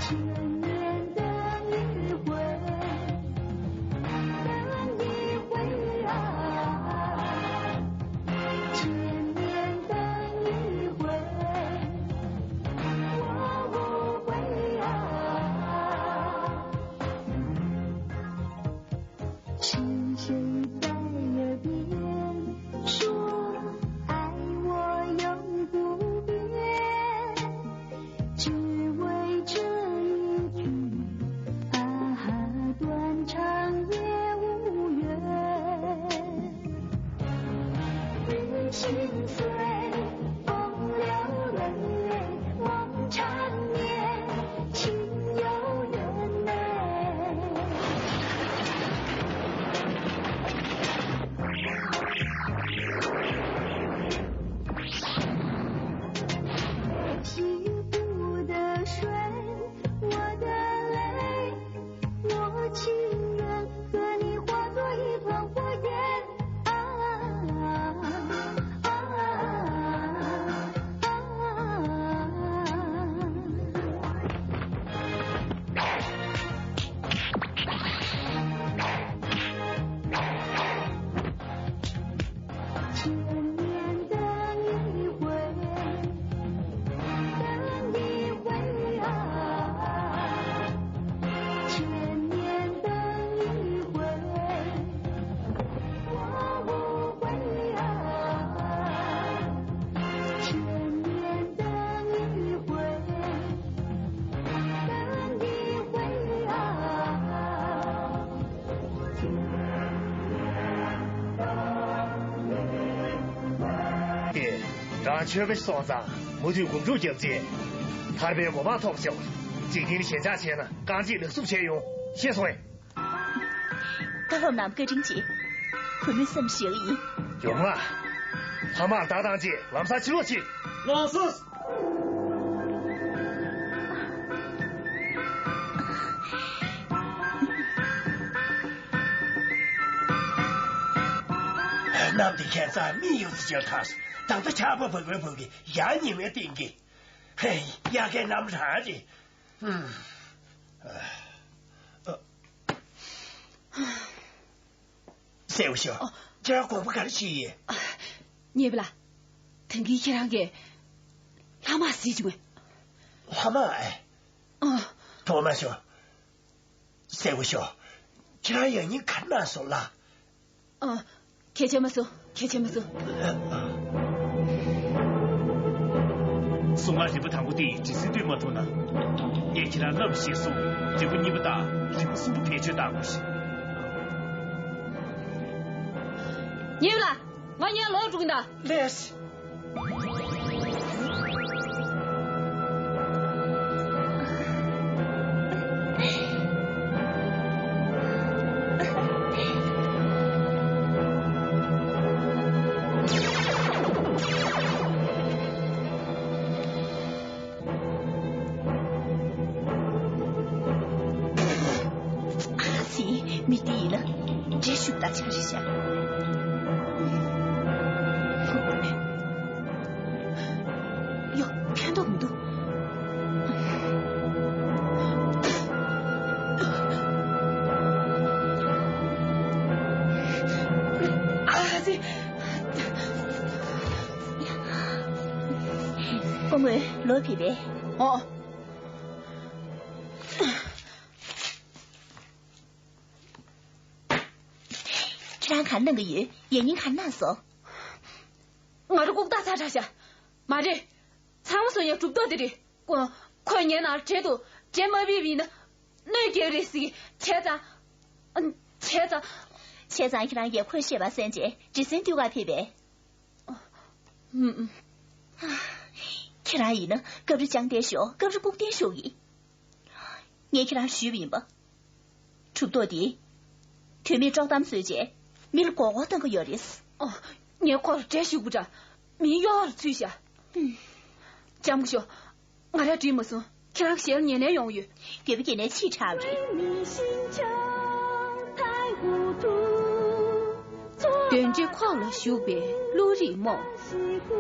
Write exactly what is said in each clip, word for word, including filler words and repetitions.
千年等一回，等一回啊，千年等一回，我不会啊。 是谁在耳边说，爱我永不变？只为这一句，啊，断肠也无怨。你心碎，风流泪，梦缠绵。 心有缘呐。洗不得水，我的泪，我情愿和你化作一团火焰。 千年等一回，等一回啊，千年等一回，我不会啊，千年等一回，等一回啊。 ཏེ། རང་ཆོལ་ཁ་སོང་ཙང་མུ་མཐུད་སྒོམ་སྒྲུབ་རྒྱབ་རྗེས། ཐར་པའི་གོ་འཕང་ཐོབ་ཤོག་འཇིག་རྟེན་ཞེན་ཆགས་ཆེ་ན་རྐང་རྗེས་ལག་སུབ་བྱས་ཡོང་། ཤེས་སོང་ངས། བཀའ་སློབ་གནང་བཀའ་དྲིན་ཆེ། བུ་མོས་བསམ་ཤེས་ཀྱི་ཡིན། ཡོང་ང་། ལྷ་མར་བདག་དང་བཅས་ལམ་སང་ཕྱིར་ལོག་ཅིག་ལགས་སོ། གནམ་འདི་ཁྱད་མཚར་མིག་ཡོད་ཚད་ཅིག་ལ་ཐགས་སོང་། ད་ལྟ་ཆར་པ་བབས་པའི་བབས་ཀྱི་ཡང་ཉི་མའི་སྟེང་གི། ཧེ། དབྱར་ཁའི་གནམ་གྲང་རེད། ཧུམ། ཨ། ཨ། སེའུ་ཞོ། ཨོ། ཁྱེད་རང་དགོངས་པ་ག་རེ་བཞེས་ཡོད། ཨ། ཉེ་བུ་ལགས། ད་གིན་ཁྱེད་རང་གིས་ལྷ་མར་གཟིགས་བྱུང་ངས། ལྷ་མར་ཨེ། ཨ། གྲོགས་མ་ཞོ། སེའུ་ཞོ། ཁྱེད་རང་ཡང་སྙིང་ག་རེ་ན་སོང་ལགས། ཨ། གལ་ཆེ་མ་སོང་། གལ་ཆེ་མ་སོང་། གསུང་ངག་རིམ་པ་དང་པོ་དེ་འདྲི་སེ་སྡོད་མ་ཐུབ་ན། ངས་ཁྱེད་རང་བསླབ་བཞིན་སོང་། རིམ་པ་གཉིས་པ་དང་རིམ་པ་གསུམ་པ་བེད་སྤྱོད་བཏང་དགོས་ཤིང་། ཉེ་བུ་ལགས། ང་གཉིས་ལོག་འགྲོ་གི་ཡིན་ད། ལགས། ཨ་ཙི། མི་དེ་ཡིན་ན་འདྲེ་ཤུགས་དང་ཆ་རེ་བཞག་ཡོ། ཁྱོད་མདོག་མི་འདུག་ཨ་ཙི། སྐུ་ངོ་ལོ་ཕེབས་པས། ཨོ། ཁྱེད་རང་ག་རེ་གནང་གི་ཡོད། ཡང་སྙིང་ག་རེ་ན་སོང་། ང་རང་ལྐུགས་རྟགས་ཚར་དྲགས་ཤག་མ་རེད། ཚང་མ་སོང་ཡང་གྲུབ་ཐོབ་དེ་རེད། ཁོ། ཁོས་ངའི་ནང་འདྲེ་འདུག་འདྲེ་མ་བུད་པ་ཡིན་ན་གནོད་སྐྱེལ་རེད་ཟེར་གི། བྱས་ཙང་། བྱས་ཙང་། བྱས་ཙང་ཁྱེད་རང་གིས་ཁོས་བཤད་པ་གསན་རྗེས་འདྲེ་སྲིན་འདུལ་གར་ཕེབས་པས། ཨ། ཨ། ཁྱེད་རང་ཡིན་ན་སྐབས་རེ་ཅང་ལྟས་ཤོག་སྐབས་རེ་ལྐུགས་ལྟས་ཤོག་གི། ངས་ཁྱེད་རང་ཞུས་པ་ཡིན་པ། གྲུབ་ཐོབ་དེ། དོན་མེད་དཀྲོག་གཏམ་བཟོས་རྗེས་མི་ལ་མགོ་སྐོར་གཏོང་གི་ཡོད་རེད། ཨོ། ངས་ཁོ་ལ་འདྲེ་ཞུགས་པ་འདྲ། མིའི་གཡོ་བ་ལ་ཚུད་བཞག་ལྕམ་སྐུ་ཞབས། ང་རང་འགྲིག་མ་སོང་། ཁྱེད་རང་ཞལ་ཉན་ནས་ཡོང་ཡོད། རྒྱལ་པོ་རྒྱལ་ནས་ཕྱིས་དྲགས་རེད། གདོན་འདྲེ་ཁོག་ལ་ཞུགས་པའི་ཀླུ་རིགས་རྨོངས།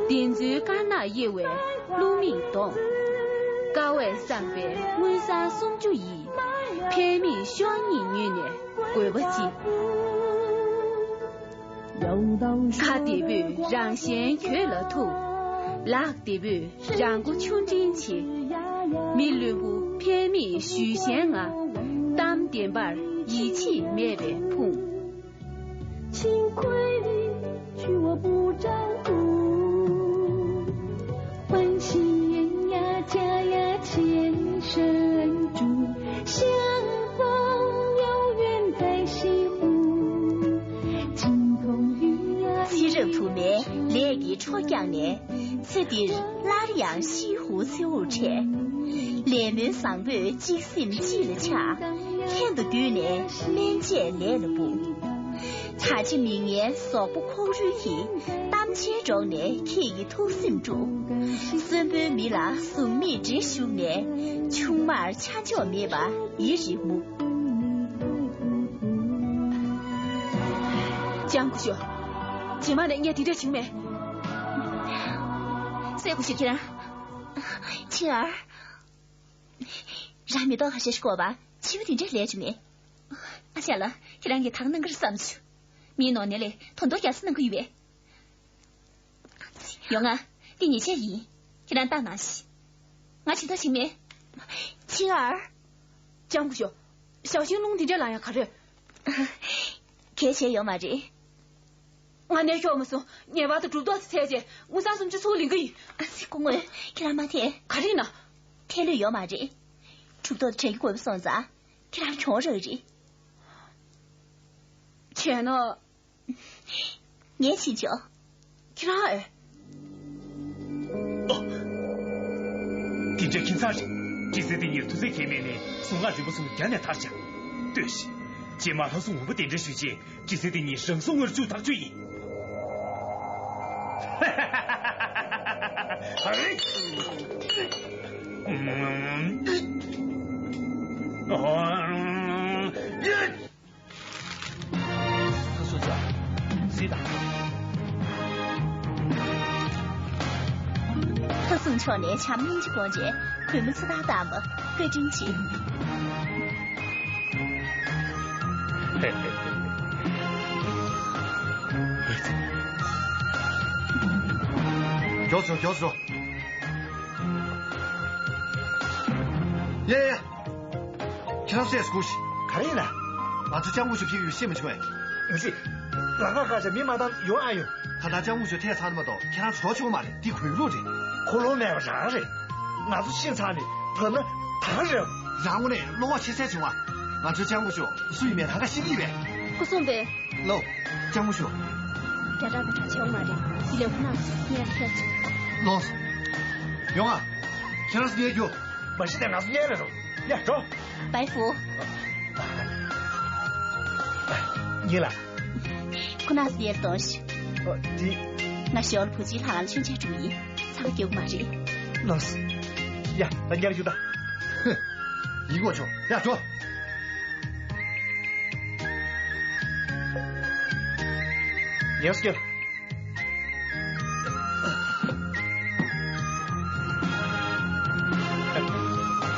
བདེན་རྫུན་དཀར་ནག་དབྱེ་བའི་ཀླུ་མིག་ལྡོངས། རྩ་བས་བསགས་པའི་དངུལ་སྲང་སུམ་ཅུ་ཡིས་ཕན་མིག་ཤོག་གཉིས་ཉོས་ནས་དགོས་པ་ཅི། ཁ་བདེ་པོས་རང་གཞན་གྱོད་ལ་ཐུག། ལག་བདེ་པོས་རང་མགོ་ཆུང་འདྲེན་བྱེད། མི་བླུན་པོ་ཕན་མིག་ཞུས་ཞན་ང་། གཏམ་བདེན་པར་ཡིད་ཆེས་མེད་པའི་ཕུང་། 请亏你娶我不丈夫，欢喜人呀家呀千山住，相逢有缘在西湖，金童玉女呀。 ཚེ་རབས་དུ་མའི་ལས་ཀྱི་འཕྲོ་བརྐྱངས་ནས། ཚེ་འདིར་སླར་ཡང་ཤི་ཧུ་ཚེའུར་འཕྲད། ལས་སྨོན་བཟང་པོས་གཅིག་སེམས་གཅིག་ལ་ཆགས། ལྷན་དུ་བརྒྱུད་ནས་སྨན་དཔྱད་ལས་ལ་སྤུངས། ད་ཅི་མི་ངན་ཟོག་པོ་ཁོག་རུལ་གྱིས། གཏམ་ཆེན་སྒྲོག་ནས་ཁྱེད་ཀྱི་ཐུགས་སེམས་དཀྲུགས། གསོན་པོའི་མི་ལ་གཟུགས་མེད་འདྲེ་ཞུགས་ནས། ཆུང་མར་ཆ་འཇོག་མེད་པ་ཡི་རེ་མུག། ལྕམ་སྐུ་ཞབས། རྗེས་མ་ནས་ངས་དེ་འདྲ་བྱེད་ཀྱི་མེད། སྲས་སྐུ་ཞབས་ཁྱེད་རང་། ཆིང་ཨར། རང་མེ་ཏོག་ཁ་ཤས་ཤིག་བཀོག་པ། ཕྱི་པོ་དེ་འདྲས་ལས་བྱུང་མེད། ཨ་ཅག་ལགས། ཁྱེད་རང་གིས་ད་ག་གནང་གི་རེད་བསམ་བྱུང་། མིའི་ནོར་ནས་ལས་དོན་དོ་རྒྱག་ས་གནང་གི་ཡོད་པས། ཡོང་ང་། འདི་ཉེས་ཆད་ཡིན། ཁྱེད་རང་བལྟ་གནང་ཞིག། ང་ཇི་ལྟར་བྱེད་མེད། ཆིང་ཨར། ལྕམ་སྐུ་ཞབས། ཞའོ་ཤིན་ལུང་འདི་འདྲས་ལ་ཡང་ག་རེ། གལ་ཆེ་ཡོད་མ་རེད། ང་གནས་ཁྱོག་མ་སོང་། ངེས་པར་དུ་གྲུབ་ཐོབ་དེ་འཚོལ་རྗེས་དངུལ་སྲང་སུམ་ཅུ་ཚུར་ལེན་གི་ཡིན། ཨ་ཙི་སྐུ་ངོ། ཁྱེད་རང་མ་འཐེན། ག་རེ་ཡིན་ན། འཐེན་ལོས་ཡོད་མ་རེད། གྲུབ་ཐོབ་དེ་དྲན་གྱི་དགོས་པ་སོང་ཙང་། ཁྱེད་རང་གྱོང་རག་རེད། བྱས་ན། ངས་ཕྱིན་ཆོག། ཁྱེད་རང་ཨེ། ཨོ། དེ་འདྲ་ཁྱིམ་ཚང་རེད། ཀྲི་སེ་དེ་གཉིས་ཐུགས་བརྩེ་ཁྱད་མེད་ནས་གཟུངས་སྔགས་རིམ་པ་གསུམ་རྒྱ་ནས་མཐར་ཕྱིན། ལྟོས་ཤིག། རྗེས་མ་ལྷ་སྲུང་འོ་བུ་གདན་འདྲེན་ཞུས་རྗེས་ཀྲི་སེ་དེ་གཉིས་རང་སྲུང་ངར་ཆུ་དག་ཆུ་ཡིན། ཁ་སོ་ཚ། སི་དང་། ལྷ་སྲུང་མཆོག་ནས་བྱམས་སྙིང་རྗེ་དགོངས་རྗེས་གུས་མོ་ཚེ་ཐར་བཏང་བ་བཀའ་དྲིན་ཆེ། མགྱོགས་སོང་། མགྱོགས་སོང་། ཡ་ཡ། ཁྱེད་རང་སེམས་སྐུ་ཞིག། ག་རེ་ཡིན་ན། ང་ཚོ་ལྕམ་སྐུ་ཞབས་ཕེབས་ཡོད་ཤེས་མ་བྱུང་ངས། ངས་ལག་པ་བཀག་བྱས་མི་མ་བཏང་ཡོང་ཨ་ཡོད། ད་ལྟ་ལྕམ་སྐུ་ཞབས་ཐད་ཚར་མ་གཏོགས་ཁྱེད་རང་ཚོ་གྲོགས་ཆོག་མ་རེད། འདི་གོས་ལུགས་རེད། ཁོ་ལོང་མེད་པ་རང་རེད། ང་ཚོ་ཤིང་ཚང་ནས་ཐོན་ན་ད་རེད། རང་ངོ་ནས་བློ་ཁོག་ཆེ་ཚད་བྱུང་བ། ང་ཚོའི་ལྕམ་སྐུ་ཞབས་སུ་ཡིན་མིན་ད་ག་ཤེས་ཀྱི་རེད། སྐུ་སྲུང་པས། ལོ། ལྕམ་སྐུ་ཞབས། རྒྱ་གྲགས་པའི་གྲ་ཆེ་བ་མ་རེད། འདི་ལས་ཁོ་ན་ངས་ཁྱེད། ལོ། ཡོང་ཨ། ཁྱེད་རང་ཚོ་ངས་རྒྱུག། མ་གཞི་དེ་ང་ཚོ་གཉེན་རེད་རོ། ཡ་འགྲོ། པའི་ཧྥུ། ཉིན་ལ། ཁོ་ན་སི་ཡེར་གཏོང་ཞིག། ཨོ་དེ། ང་ཞོར་བུ་ཅི་ལྷང་ལ་ཆུན་ཆད་འགྲོ་ཡིན། ཚང་རྒྱུག་མ་རེད། ལོས། ཡ་ད་ཉར་རྒྱུག་ད། ཧི། ཡིན་གོ་ཆོ། ཡ་འགྲོ། ཉར་སྐྱེལ།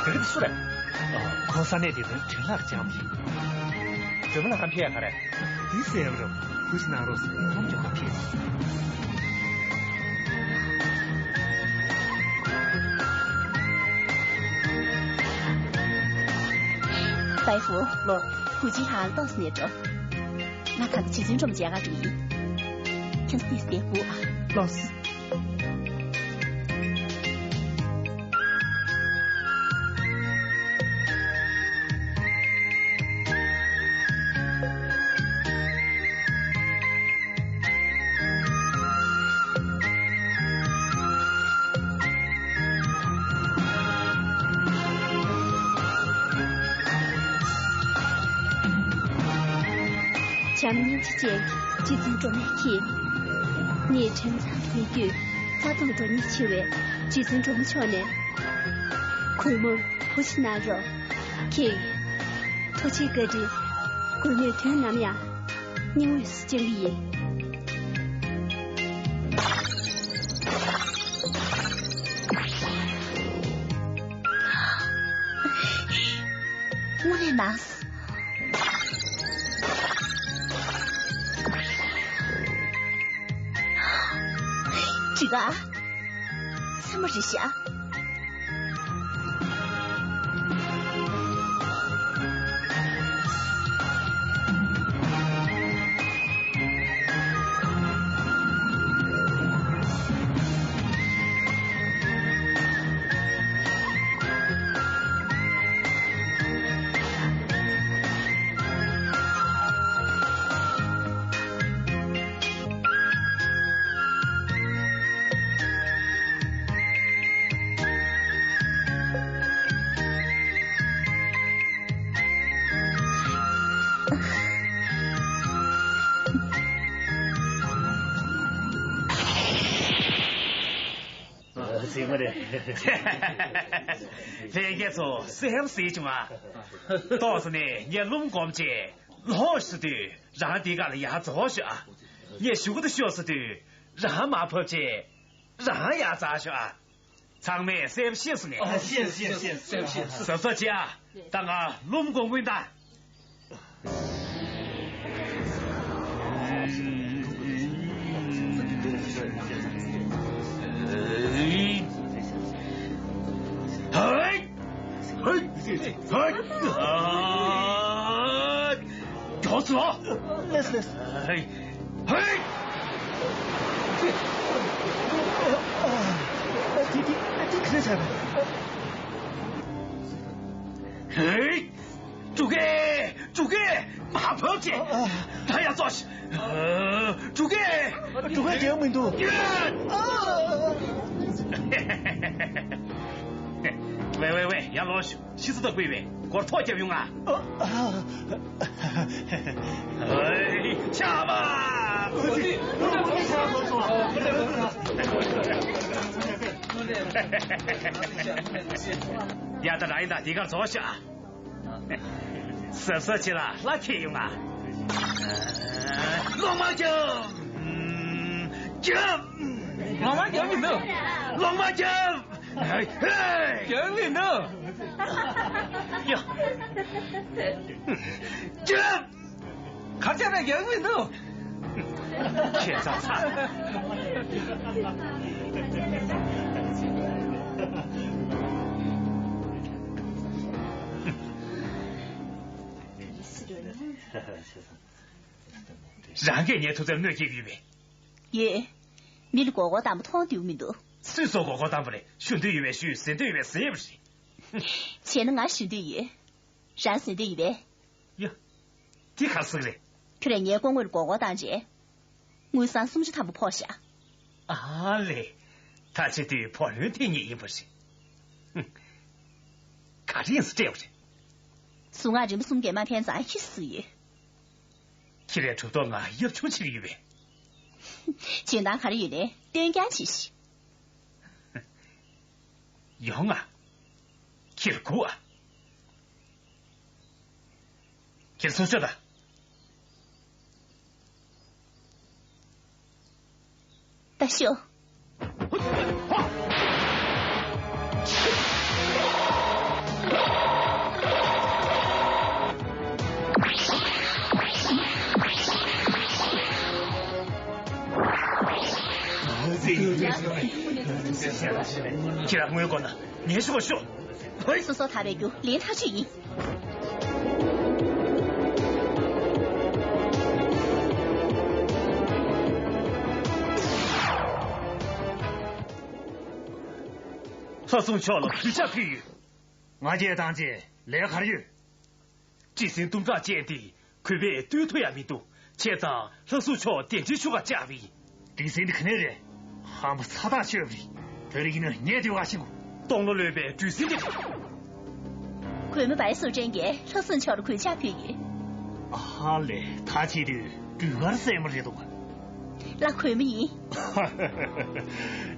དེ་ག་སུ་རེད། ཁོང་ས་གནས་དེ་དོན་དྲིན་ལྷག་ཅང་མི། དེ་མ་ལ་ཧམ་ཕྱེ་ཡ་ག་རེད། དེ་སེམས་རོ་ཁུ་སི་ནང་རོ་སི་ཧམ་ཅོ་ཁ་ཕྱེ། པའི་ཧྥུ། ལོ། ཧུ་ཅི་ཧང་ཏོག་སི་ནས་འགྲོ། ང་ད་ལྟ་རྗེ་བཙུན་སྒྲོལ་མ་མཇལ་ག་འགྲོ་ཡིན། ཁྱེད་ཚོ་ཏིས་ཏེ་ཧུ་ཨ། ལོས། བྱམས་སྙིང་རྗེ་ཅན་གྱི་རྗེ་བཙུན་སྒྲོལ་མས་ཁྱེད། ངའི་དྲིན་ཚང་ཟེར་རྒྱུས་ད་དུང་འགྲོ་ཉེན་ཆེ་བས་རྗེ་བཙུན་སྒྲོལ་མ་མཆོག་ནས་གུས་མོར་བུ་ཞིག་གནང་རོགས། ཁྱེད་ཡོད། ཐུགས་རྗེ་བཀའ་དྲིན་གུས་མོས་དུས་ནམ་ཡང་སྙིང་དབུས་སུ་བཅངས་ཀྱི་ཡིན། ན། འགྲིག་ག། སེམས་པ་རེ་ཤ། ཟིན་མ་རེད། ལྷན་རྒྱས་ཚོ་སེམས་ཟིན་བྱུང་ཨ། ཏོག་ཙམ་ནས་ངས་རླུང་སྒོམ་བྱས་ལོག་ཟེར་དུས་རང་འདི་ག་ལ་ཡར་འཛེགས་ཤོག་ཨ། ངས་གཞུག་གུ་དུ་ཤོག་ཟེར་དུས་རང་མར་བབས་བྱས་རང་ཡར་འཛེགས་ཤོག་ཨ། ཚང་མས་སེམས་ཤེས་སོང་ངས། ཨ། ཤེས་ཤེས་ཤེས་སེམས་ཤེས། གཟབ་གཟབ་བྱེད་ཨ། ད་ང་རླུང་སྒོམ་གིན་གདའ། ཧེ། ཧེ། ཧེ། ཨ། མགྱོགས་སུ། ལགས་ལགས། ཧེ། ཧེ། ཨ། དེ་དེ་དེ་ག་རེ་བྱས་པ། ཧེ། འགྲོ་གི། འགྲོ་གི། མར་བབས་བྱས། ཨ། ད་ཡར་འཛེགས་ཤོག་ཨ། འགྲོ་གི། འགྲོ་གི་རྒྱག་མི་འདུག་ཡ། ཨ། ཝེ་ཝེ་ཝེ། ཡར་ལོངས་ཤོག་ཤི་ཚུ་ད་བསྐུལ་བས་སྒོར་ཐོག་རྒྱབ་ཡོང་ང་། ཨ། ཨ། ཧེ། ཆགས་པ། ཡ། ད་རང་ཡིན་ད། དེ་གར་འཛེགས་ཤོག་གཟབ་གཟབ་བྱེད་ལ་ལྷ་ཁྱེར་ཡོང་ང་། ལོང་མ་རྒྱབ། རྒྱབ། ལོང་མ་རྒྱབ་མི་འདུག་ལོང་མ་རྒྱབ། ཧེ། རྒྱབ་མི་འདུག་ཡ། རྒྱབ། གར་ཆག་ན་ཡག་མི་འདུག་ཁྱེད་ཚ་ཚ། རང་གིས་ངའི་ཐུགས་བརྩེར་གནོད་སྐྱེལ་གྱི་ཡོད་པས། ཡོད། མི་ལ་མགོ་སྐོར་བཏང་པ་མཐོང་འདོད་མི་འདུག་སུས་སོ་མགོ་སྐོར་བཏང་པ་རེད། ཞུ་འདོད་ཡོད་པས་ཞུས། ཟེར་འདོད་ཡོད་པས་ཟེར་བ་རེད། བྱས་ན་ང་ཞུ་འདོད་ཡོད། རང་ཟེར་འདོད་ཡོད་པས། ཡ། འདི་ག་ཟིག་རེད། ཁྱོད་རང་ངའི་སྐུ་ངོ་ལ་མགོ་སྐོར་བཏང་རྗེས། དངུལ་སྲང་སུམ་ཅུ་ཐམ་པ་ཕོག་བཞག་ཨ་ལེ། ད་ཅི་དུས་བུ་ལོན་འཐེན་ངེས་ཡིན་པ་རེད། ཧུམ། ག་རེ་ཡིན་ཟེར་སྤྲད་པ་རེད། གཟུངས་སྔགས་རིམ་པ་གསུམ་གྱིས་མ་འཐེན་ཙང་ཁྱི་སུ་ཡོད། ཁྱི་རའི་གྲུབ་ཐོབ་ང་གཡབ་ཆུང་བྱེད་ཀྱི་ཡོད་པས། བྱེད་སྟངས་ག་རེ་ཡོད་ནའི་སྟོན་རྐྱང་བྱེད་ཤིག་ཡོང་ང་། ཁྱི་ལ་སྒུག་ཨ། ཁྱེད་ཚུར་ཤོག་དང་། ད་ཤོག་ཁྱེད་རང་དངུལ་དགོས་ན་ངས་ཤོག་ཤོག་སོ་སོ་ཐར་བའི་རྒྱུ་ལན་ཐག་ཆོད་ཡིན། ལྷ་སྲུང་མཆོག་ལ་གུས་ཕྱག་ཕུལ་ཡོད། ང་རྒྱལ་བཏང་རྗེས་ལས་ག་རེ་ཡོད། བྲེལ་ཟིང་དུམ་གྲ་ཅན་དེ་གུས་པས་བཏུལ་ཐུབ་ཡ་མི་འདུག་བྱས་ཙང་ལྷ་སྲུང་མཆོག་གདན་འདྲེན་ཞུ་གར་བཅར་བ་ཡིན། སྒྲིག་འཛིན་དེ་ག་ནས་རེད། ཧམ་པ་ཚ་ཐག་ཆོད་པ་རེད། དེ་རིགས་ཡིན་ན་ངས་དེ་བ་ཤེས་དགོས། སྟོང་ལོ་ལོན་པའི་སྒྲིག་འཛིན་དེ། གུས་མོ་བའི་སུ་ཅན་གྱིས་ལྷ་སྲུང་མཆོག་ལ་གུས་ཕྱག་ཕུལ་ཡོད། ཨ་ལེ། ད་བྱེད་དུས་སྒྲོལ་དཀར་སྲས་མོ་རེད་འདུག་ལ་གུས་མོ་ཡིན།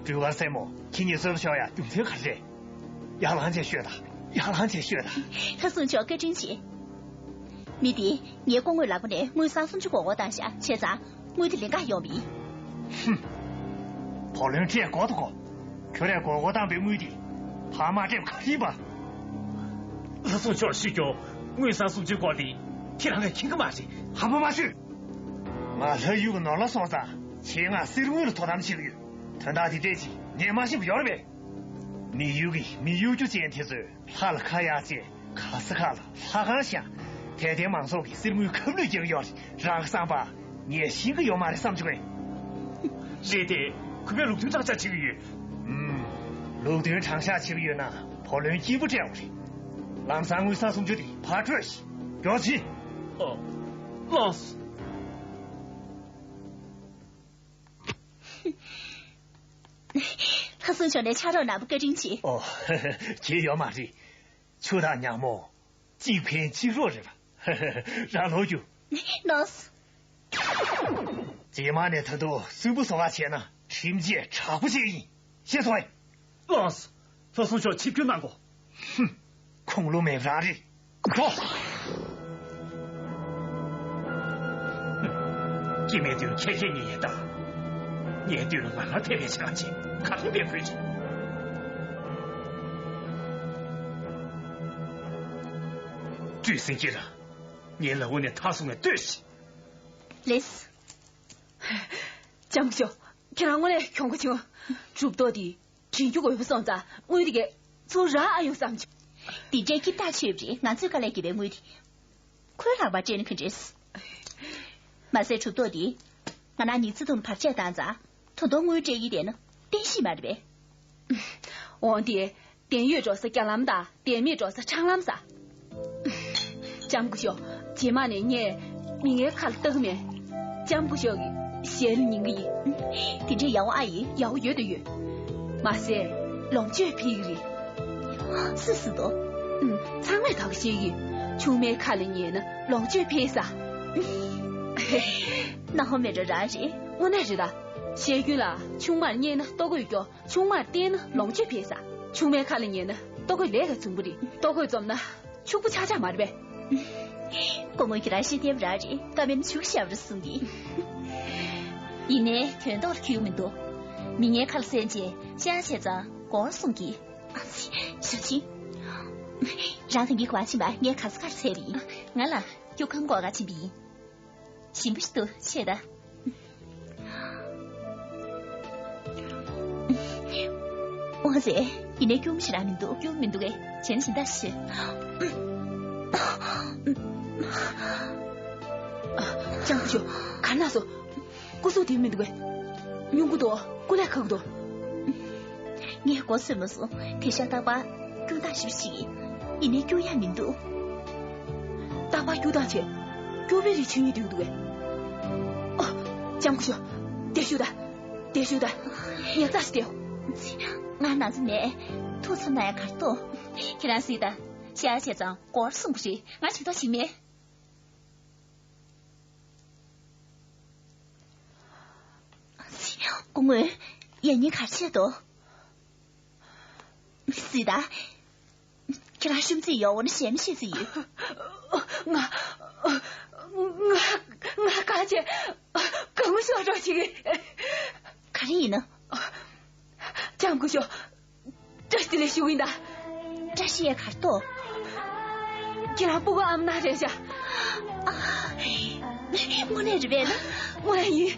སྒྲོལ་དཀར་སྲས་མོ། ཁྱེད་གཉིས་གསོལ་བ་ཤོག་ཡ། རྒྱུ་མཚན་ག་རེ་རེད། ཡར་ལངས་བྱས་ཤོད་དང་། ཡར་ལངས་བྱས་ཤོད་དང་། ལྷ་སྲུང་མཆོག་བཀའ་དྲིན་ཆེ། མི་དེས་ངའི་སྐུ་ངོའི་ལག་པ་ནས་དངུལ་སྲང་སུམ་ཅུ་མགོ་སྐོར་བཏང་བཞག་བྱས་ཙང་དངུལ་དེ་ལེན་ག་ཡོང་བ་ཡིན། ཧུམ། བུ་ལོན་སྤྲད་དགོས་དོ་གོ། ཁྱོད་རས་མགོ་སྐོར་བཏང་པའི་དངུལ་དེ་ཕར་མ་སྤྲད་པ་ག་རེ་ཡིན་པ། ལྷ་སྲུང་མཆོག་ཤི་རྒྱུ་ དངུལ་སྲང་སུམ་ཅུའི་སྐོར་དེ་ཁྱེད་རང་གིས་མཁྱེན་གི་མ་རེད། ཧམ་པ་མ་བཤད། ང་ལྷ་ཡུལ་གྱི་ནོར་ལ་སོང་ཙང་ཁྱེད་ང་གསེར་དངུལ་ལ་དོ་དམ་བྱེད་ཀྱི་ཡོད། དོན་དག་དེ་འདྲས་ཅིག་ངས་མ་ཤེས་པ་ཡོད་རེད་པས། མི་ཡུལ་གྱི་མི་གཡོ་སྒྱུ་ཅན་དེ་ཚོས་ལྷ་ལ་ཁ་གཡར་བྱས། ག་ས་ག་ལ་ལྷ་ཁང་བཞེངས། དད་ལྡན་མང་ཚོགས་ཀྱིས་གསེར་དངུལ་ཁབ་ལུད་རྒྱག་གི་ཡོད་རེད། རང་གི་བསམ་པ་ངས་ཤེས་ཀྱི་ཡོད་མ་རེད་བསམ་བྱུང་ངས། རེད་དེ། གུས་པས་ལུགས་མཐུན་དྲང་བཞག་བྱེད་ཀྱི་ཡོད། ཨུམ། ལུགས་མཐུན་དྲང་བཞག་བྱེད་ཀྱི་ཡོད་ན་བུ་ལོན་སྐྱིད་པོ་སྤྲད་དགོས་རེད། ལམ་སང་དངུལ་སྲང་སུམ་ཅུ་དེ་ཕར་སྤྲོད་ཤིག་མགྱོགས་བྱེད། ཨོ། ལགས་སོ། ལྷ་སྲུང་ཕྱོགས་ནས་ཕྱག་རོགས་གནང་པ་བཀའ་དྲིན་ཆེ། ཨོ། གྱི་ཡོད་མ་རེད། ཆུ་དང་ཉ་མོ། གཅིག་ཕན་གཅིག་གྲོགས་རེད་པ། རང་ལོག་རྒྱུ། ལགས་སོ། རྗེས་མ་ནས་ད་དུང་སུན་པོ་བཟོ་བ་བྱས་ན་ཁྲིམས་ཆད་དྲག་པོ་བྱེད་ཀྱི་ཡིན། ཤེས་སོང་ངས། ལགས་སོ། ལྷ་སྲུང་མཆོག་ཆིབས་བསྒྱུར་གནང་དགོས། ཧུམ། ཁུངས་ལུང་མེད་པ་རང་རེད། འགྲོ། སྐྱེ་མེད་དུས་ཁྱེད་ཁྱེད་ཉིད་ཡིན་ད། ངའི་དུས་ལ་ང་རང་ཕེབས་པའི་ཆ་ཅིག་ག་རེ་འབད་དགོས་ཀྱི། སྤྲུལ་སེང་གེ་ར། ངའི་ལག་འོག་ནས་ཐར་སོང་བས་ལྟོས་ཤིག་ལེས། ལྕམ་སྐུ་ཞབས། ཁྱེད་རང་དངོས་གནས་གྱོང་གུན་ཆེ། གྲུབ་ཐོབ་དེ་དྲན་རྒྱུ་དགོས་པ་སོང་ཙང་དངུལ་དེ་གས་ཚུར་རག་ཨ་ཡོང་བསམ་བྱུང་། འདི་འདྲའི་སྐྱིད་ཐག་ཆོད་པ་རེད། ང་ཚོས་དཀའ་ལས་རྒྱབ་པའི་དངུལ་དེ་ཁོའི་ལག་པར་སྤྲད་ན་ག་འདྲས། མ་ཟད་གྲུབ་ཐོབ་དེ་ང་རང་ཉི་ཚེ་ཐུང་ལ་བར་ཆད་བཏང་ཙང་ད་དུང་དངུལ་སྤྲད་ཀྱི་བསྡད་ན་བསྟན་བཤིག་མ་རེད་པས། འོང་དེ། བདེན་ཡོད་འགྲོ་ས་རྐྱང་ལམ་དང་བདེན་མེད་འགྲོ་ས་འཕྲང་ལམ་ཟེར། ལྕམ་སྐུ་ཞབས། རྗེས་མ་ནས་ངས་མི་ངན་ཁ་ལ་བལྟ་གི་མེད། ལྕམ་སྐུ་ཞབས་ཀྱི་ཞལ་ལ་ཉན་གི་ཡིན། དེ་འདྲའི་ཡག་པོ་ཨ་ཡིན། ཡག་པོ་ཡོད་དང་ཡོད། མ་ཟད་ལོངས་སྤྱོད་འཕེལ་གི་རེད། སུ་སུ་དོ། ཨུམ། ཚང་མས་ད་ག་བཤད་ཀྱི་ཡོད། ཆུང་མའི་ཁ་ལ་ཉན་ན་ལོངས་སྤྱོད་འཕེལ་ས། ན་ཧོ་མེ་རོ་རང་རེད། དངོས་གནས་རེད་ད། བཤད་རྒྱུན་ལ་ཆུང་མར་བསྙེས་ན་ལྟོ་གོས་སྐྱོ། ཆུང་མར་བསྟེན་ན་ལོངས་སྤྱོད་འཕེལ་ས། ཆུང་མའི་ཁ་ལ་ཉན་ན་ལྟོ་གོས་ལས་ཀ་འཛོམས་པོ་རེད། ལྟོ་གོས་འཛོམས་ན་ཕྱུག་པོ་ཆགས་ཆགས་མ་རེད་པས། སྐུ་ངོ་ཁྱེད་རང་ཤེས་ལྡན་པ་རང་རེད། ཀ་མེད་ན་ཕྱུག་ཤ་བར་གསུང་གི། ཡིན་ནའི་དོན་ཐོག་ལ་འཁྱོལ་མི་འདུག་མི་ངན་ཁ་ལ་གསན་རྗེས་ཤ་བྱས་ཙང་སྒོར་གསུང་གི། ཞབས་ཕྱི། རང་ད་གིན་ག་པར་ཕྱིན་པ། ངས་ག་ས་གར་ཚད་པ་ཡིན། ང་ལ་སྐྱོབ་ཁང་སྒོ་ཁར་ཕྱིན་པ་ཡིན། ཞིམ་པོ་ཞིག་འདུག་ཆེ་ད། འོ་རེད། ཡིན་ནའི་སྐྱུར་མོ་ཞེ་དྲག་མི་འདུག་སྐྱུར་མི་འདུག་གས། བྱས་ན་ཞིམ་ད་ཞུ། ལྕམ་སྐུ་ཞབས། ག་ན་སོ། སྐུ་གཟུགས་བདེ་མི་འདུག་གས། སྙུང་གི་འདུག་སྐུ་ལས་ཁག་གི་འདུག་ངས་མགོ་ཚོས་མ་སོང་། དེང་སང་རྟག་པར་སྐྱུར་སྟངས་ཞིབ་ཞིག་ཡིན་ནའི་སྐྱུར་ཡག་མི་འདུག་རྟག་པར་སྐྱུར་སྟངས་བྱས། སྐྱུར་པའི་རིགས་ཆུ་ཡིན་འདུག་འདུག་གས། ཨ། ལྕམ་སྐུ་ཞབས། བདེ་ཤུགས་ད། བདེ་ཤུགས་ད། ངས་རྩ་ཞིག་སྟེར། ང་ན་ཚ་མེད། ཐུག་ཚ་ན་ཡང་གར་ཏོ། ཁྱེད་རང་སྲིད་ད། ཤ་བྱས་ཙང་སྒོར་གསུངས་པ་རེད། ང་ཇུས་གཏོགས་ཞིག་མེད། སྐུ་ངོ། ཡང་སྙིང་ག་རེ་བྱས་འདུག་སྲིད་ད། ཁྱེད་རང་ཤུམ་ཚིག་ཡོད་འོ་ན་གཞན་མི་ཤེས་ཚིག་ཡོད། ང་། ང་། ང་གང་བྱས། གང་ཤོར་འགྲོ་ཞིག་ག་རེ་ཡིན་ན། ལྕམ་སྐུ་ཞབས། བཀྲ་ཤིས་བདེ་ལེགས་ཞུ་གི་ཡིན་ད། བཀྲ་ཤིས་ཡ་གར་ཏོ། ཁྱེད་རང་སྤུ་གུ་ཨམ་ནག་རེད་ཤག་དངོས་གནས་རེད་པས་ན། དངོས་གནས་ཡིན།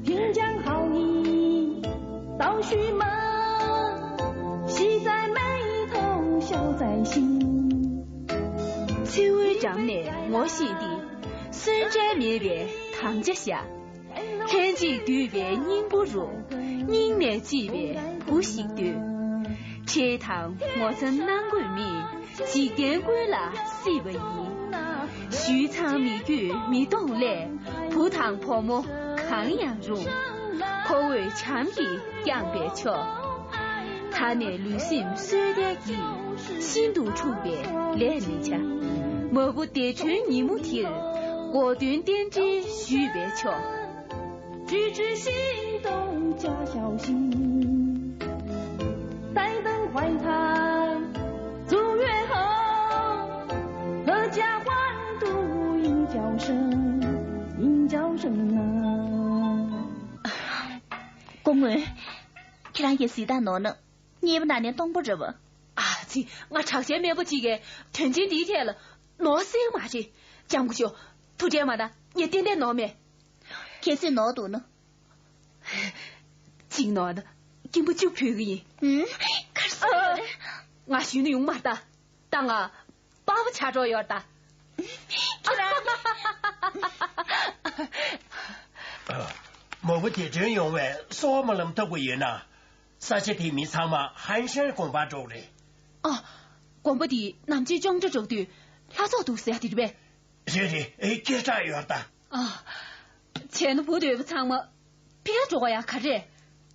评讲好意，倒叙嘛，喜在眉头，笑在心。འཚེ་བའི་འགྲམ་ནས་ངོ་ཤེས་ཏེ། སུན་འབྲལ་མེད་པའི་དམ་བཅའ་བཞག་ལྷན་ཅིག་འདུས་པའི་སྙིང་པོ་རུ། སྙིང་ནས་ལྕི་བའི་བུ་ཞིག་འདོད། ཁྲེལ་དང་ངོ་ཚ་ནང་གོས་མེད། འཇིག་རྟེན་ཀུན་ལ་སྲིད་པ་ཡིན། ཞུས་ཚང་མི་རྒྱུད་མི་སྟོང་སླད། བུ་དང་བུ་མོ་གང་ཡང་རུང་། ཁོ་བོས་བྱམས་ཀྱིས་བསྐྱངས་པས་ཆོག་ད་ནས་ལུས་སེམས་གསོས་ཏེ་གིས། ཤིན་ཏུ་འཁྲུགས་པའི་ལས་མི་བྱ། མ་བུ་བདེ་དྲོའི་ཉིན་མོ་འདིར། གོ་སྟོན་རྟེན་འབྲེལ་ཞུས་པས་ཆོག 句句心动假小心，待等怀胎足月后，合家欢度一觉生，一觉生啊。 སྐུ་ངོ། ཁྱེད་རང་གིས་གཟིགས་སྟངས་ནོར་ན། གཉེར་པ་ནང་ནས་སྟོང་པོ་རེད་བ། ཨ་ ཚེ། ང་དྲག་ཆེན་སྨན་པ་གཅིག་གིས་དོན་ཆེན་འདིའི་ཐད་ལ་ནོར་སྲིད་མ་རེད། ལྕམ་སྐུ་ཞབས། ཐུགས་ཁྲལ་མ་གནང་། ངས་ཏན་ཏན་ནོར་མེད། གལ་སྲིད་ནོར་འདུག་ན། གཅིག་ནོར་ན་སྐྱིན་པ་བཅུ་ཕུལ་གི་ཡིན། ཨུམ། གར་སོང་རེད། ང་ཞུས་ན་ཡོང་མ་ད། ད་ང་པགས་པ་ཆགས་འགྲོ་ཡོད་ད། ཁྱེད་རང་། མོ་བོ་དེ་དྲན་ཡོང་བས་གསོལ་བ་སྨོན་ལམ་བཏབ་དགོས་ཡོད་ན། ས་ཆ་དེའི་མི་ཚང་མ་ཧན་ཤན་དགོན་པར་འགྲོ་གི་རེད། ཨ། དགོན་པ་དེ་ནམ་ཕྱེད་ཅོང་ཏྲ་འགྲོ་དུས་ལྷ་ཚོགས་འདུག་ཟེར་དེ་རེད་པས། རེད་རེད། ཨེ། སྐད་གྲགས་ཡོད་ད། ཨ། བྱས་ན་བུ་འདོད་པ་ཚང་མ་ཕི་ལ་འགྲོ་ག་ཡ་ག་རེད།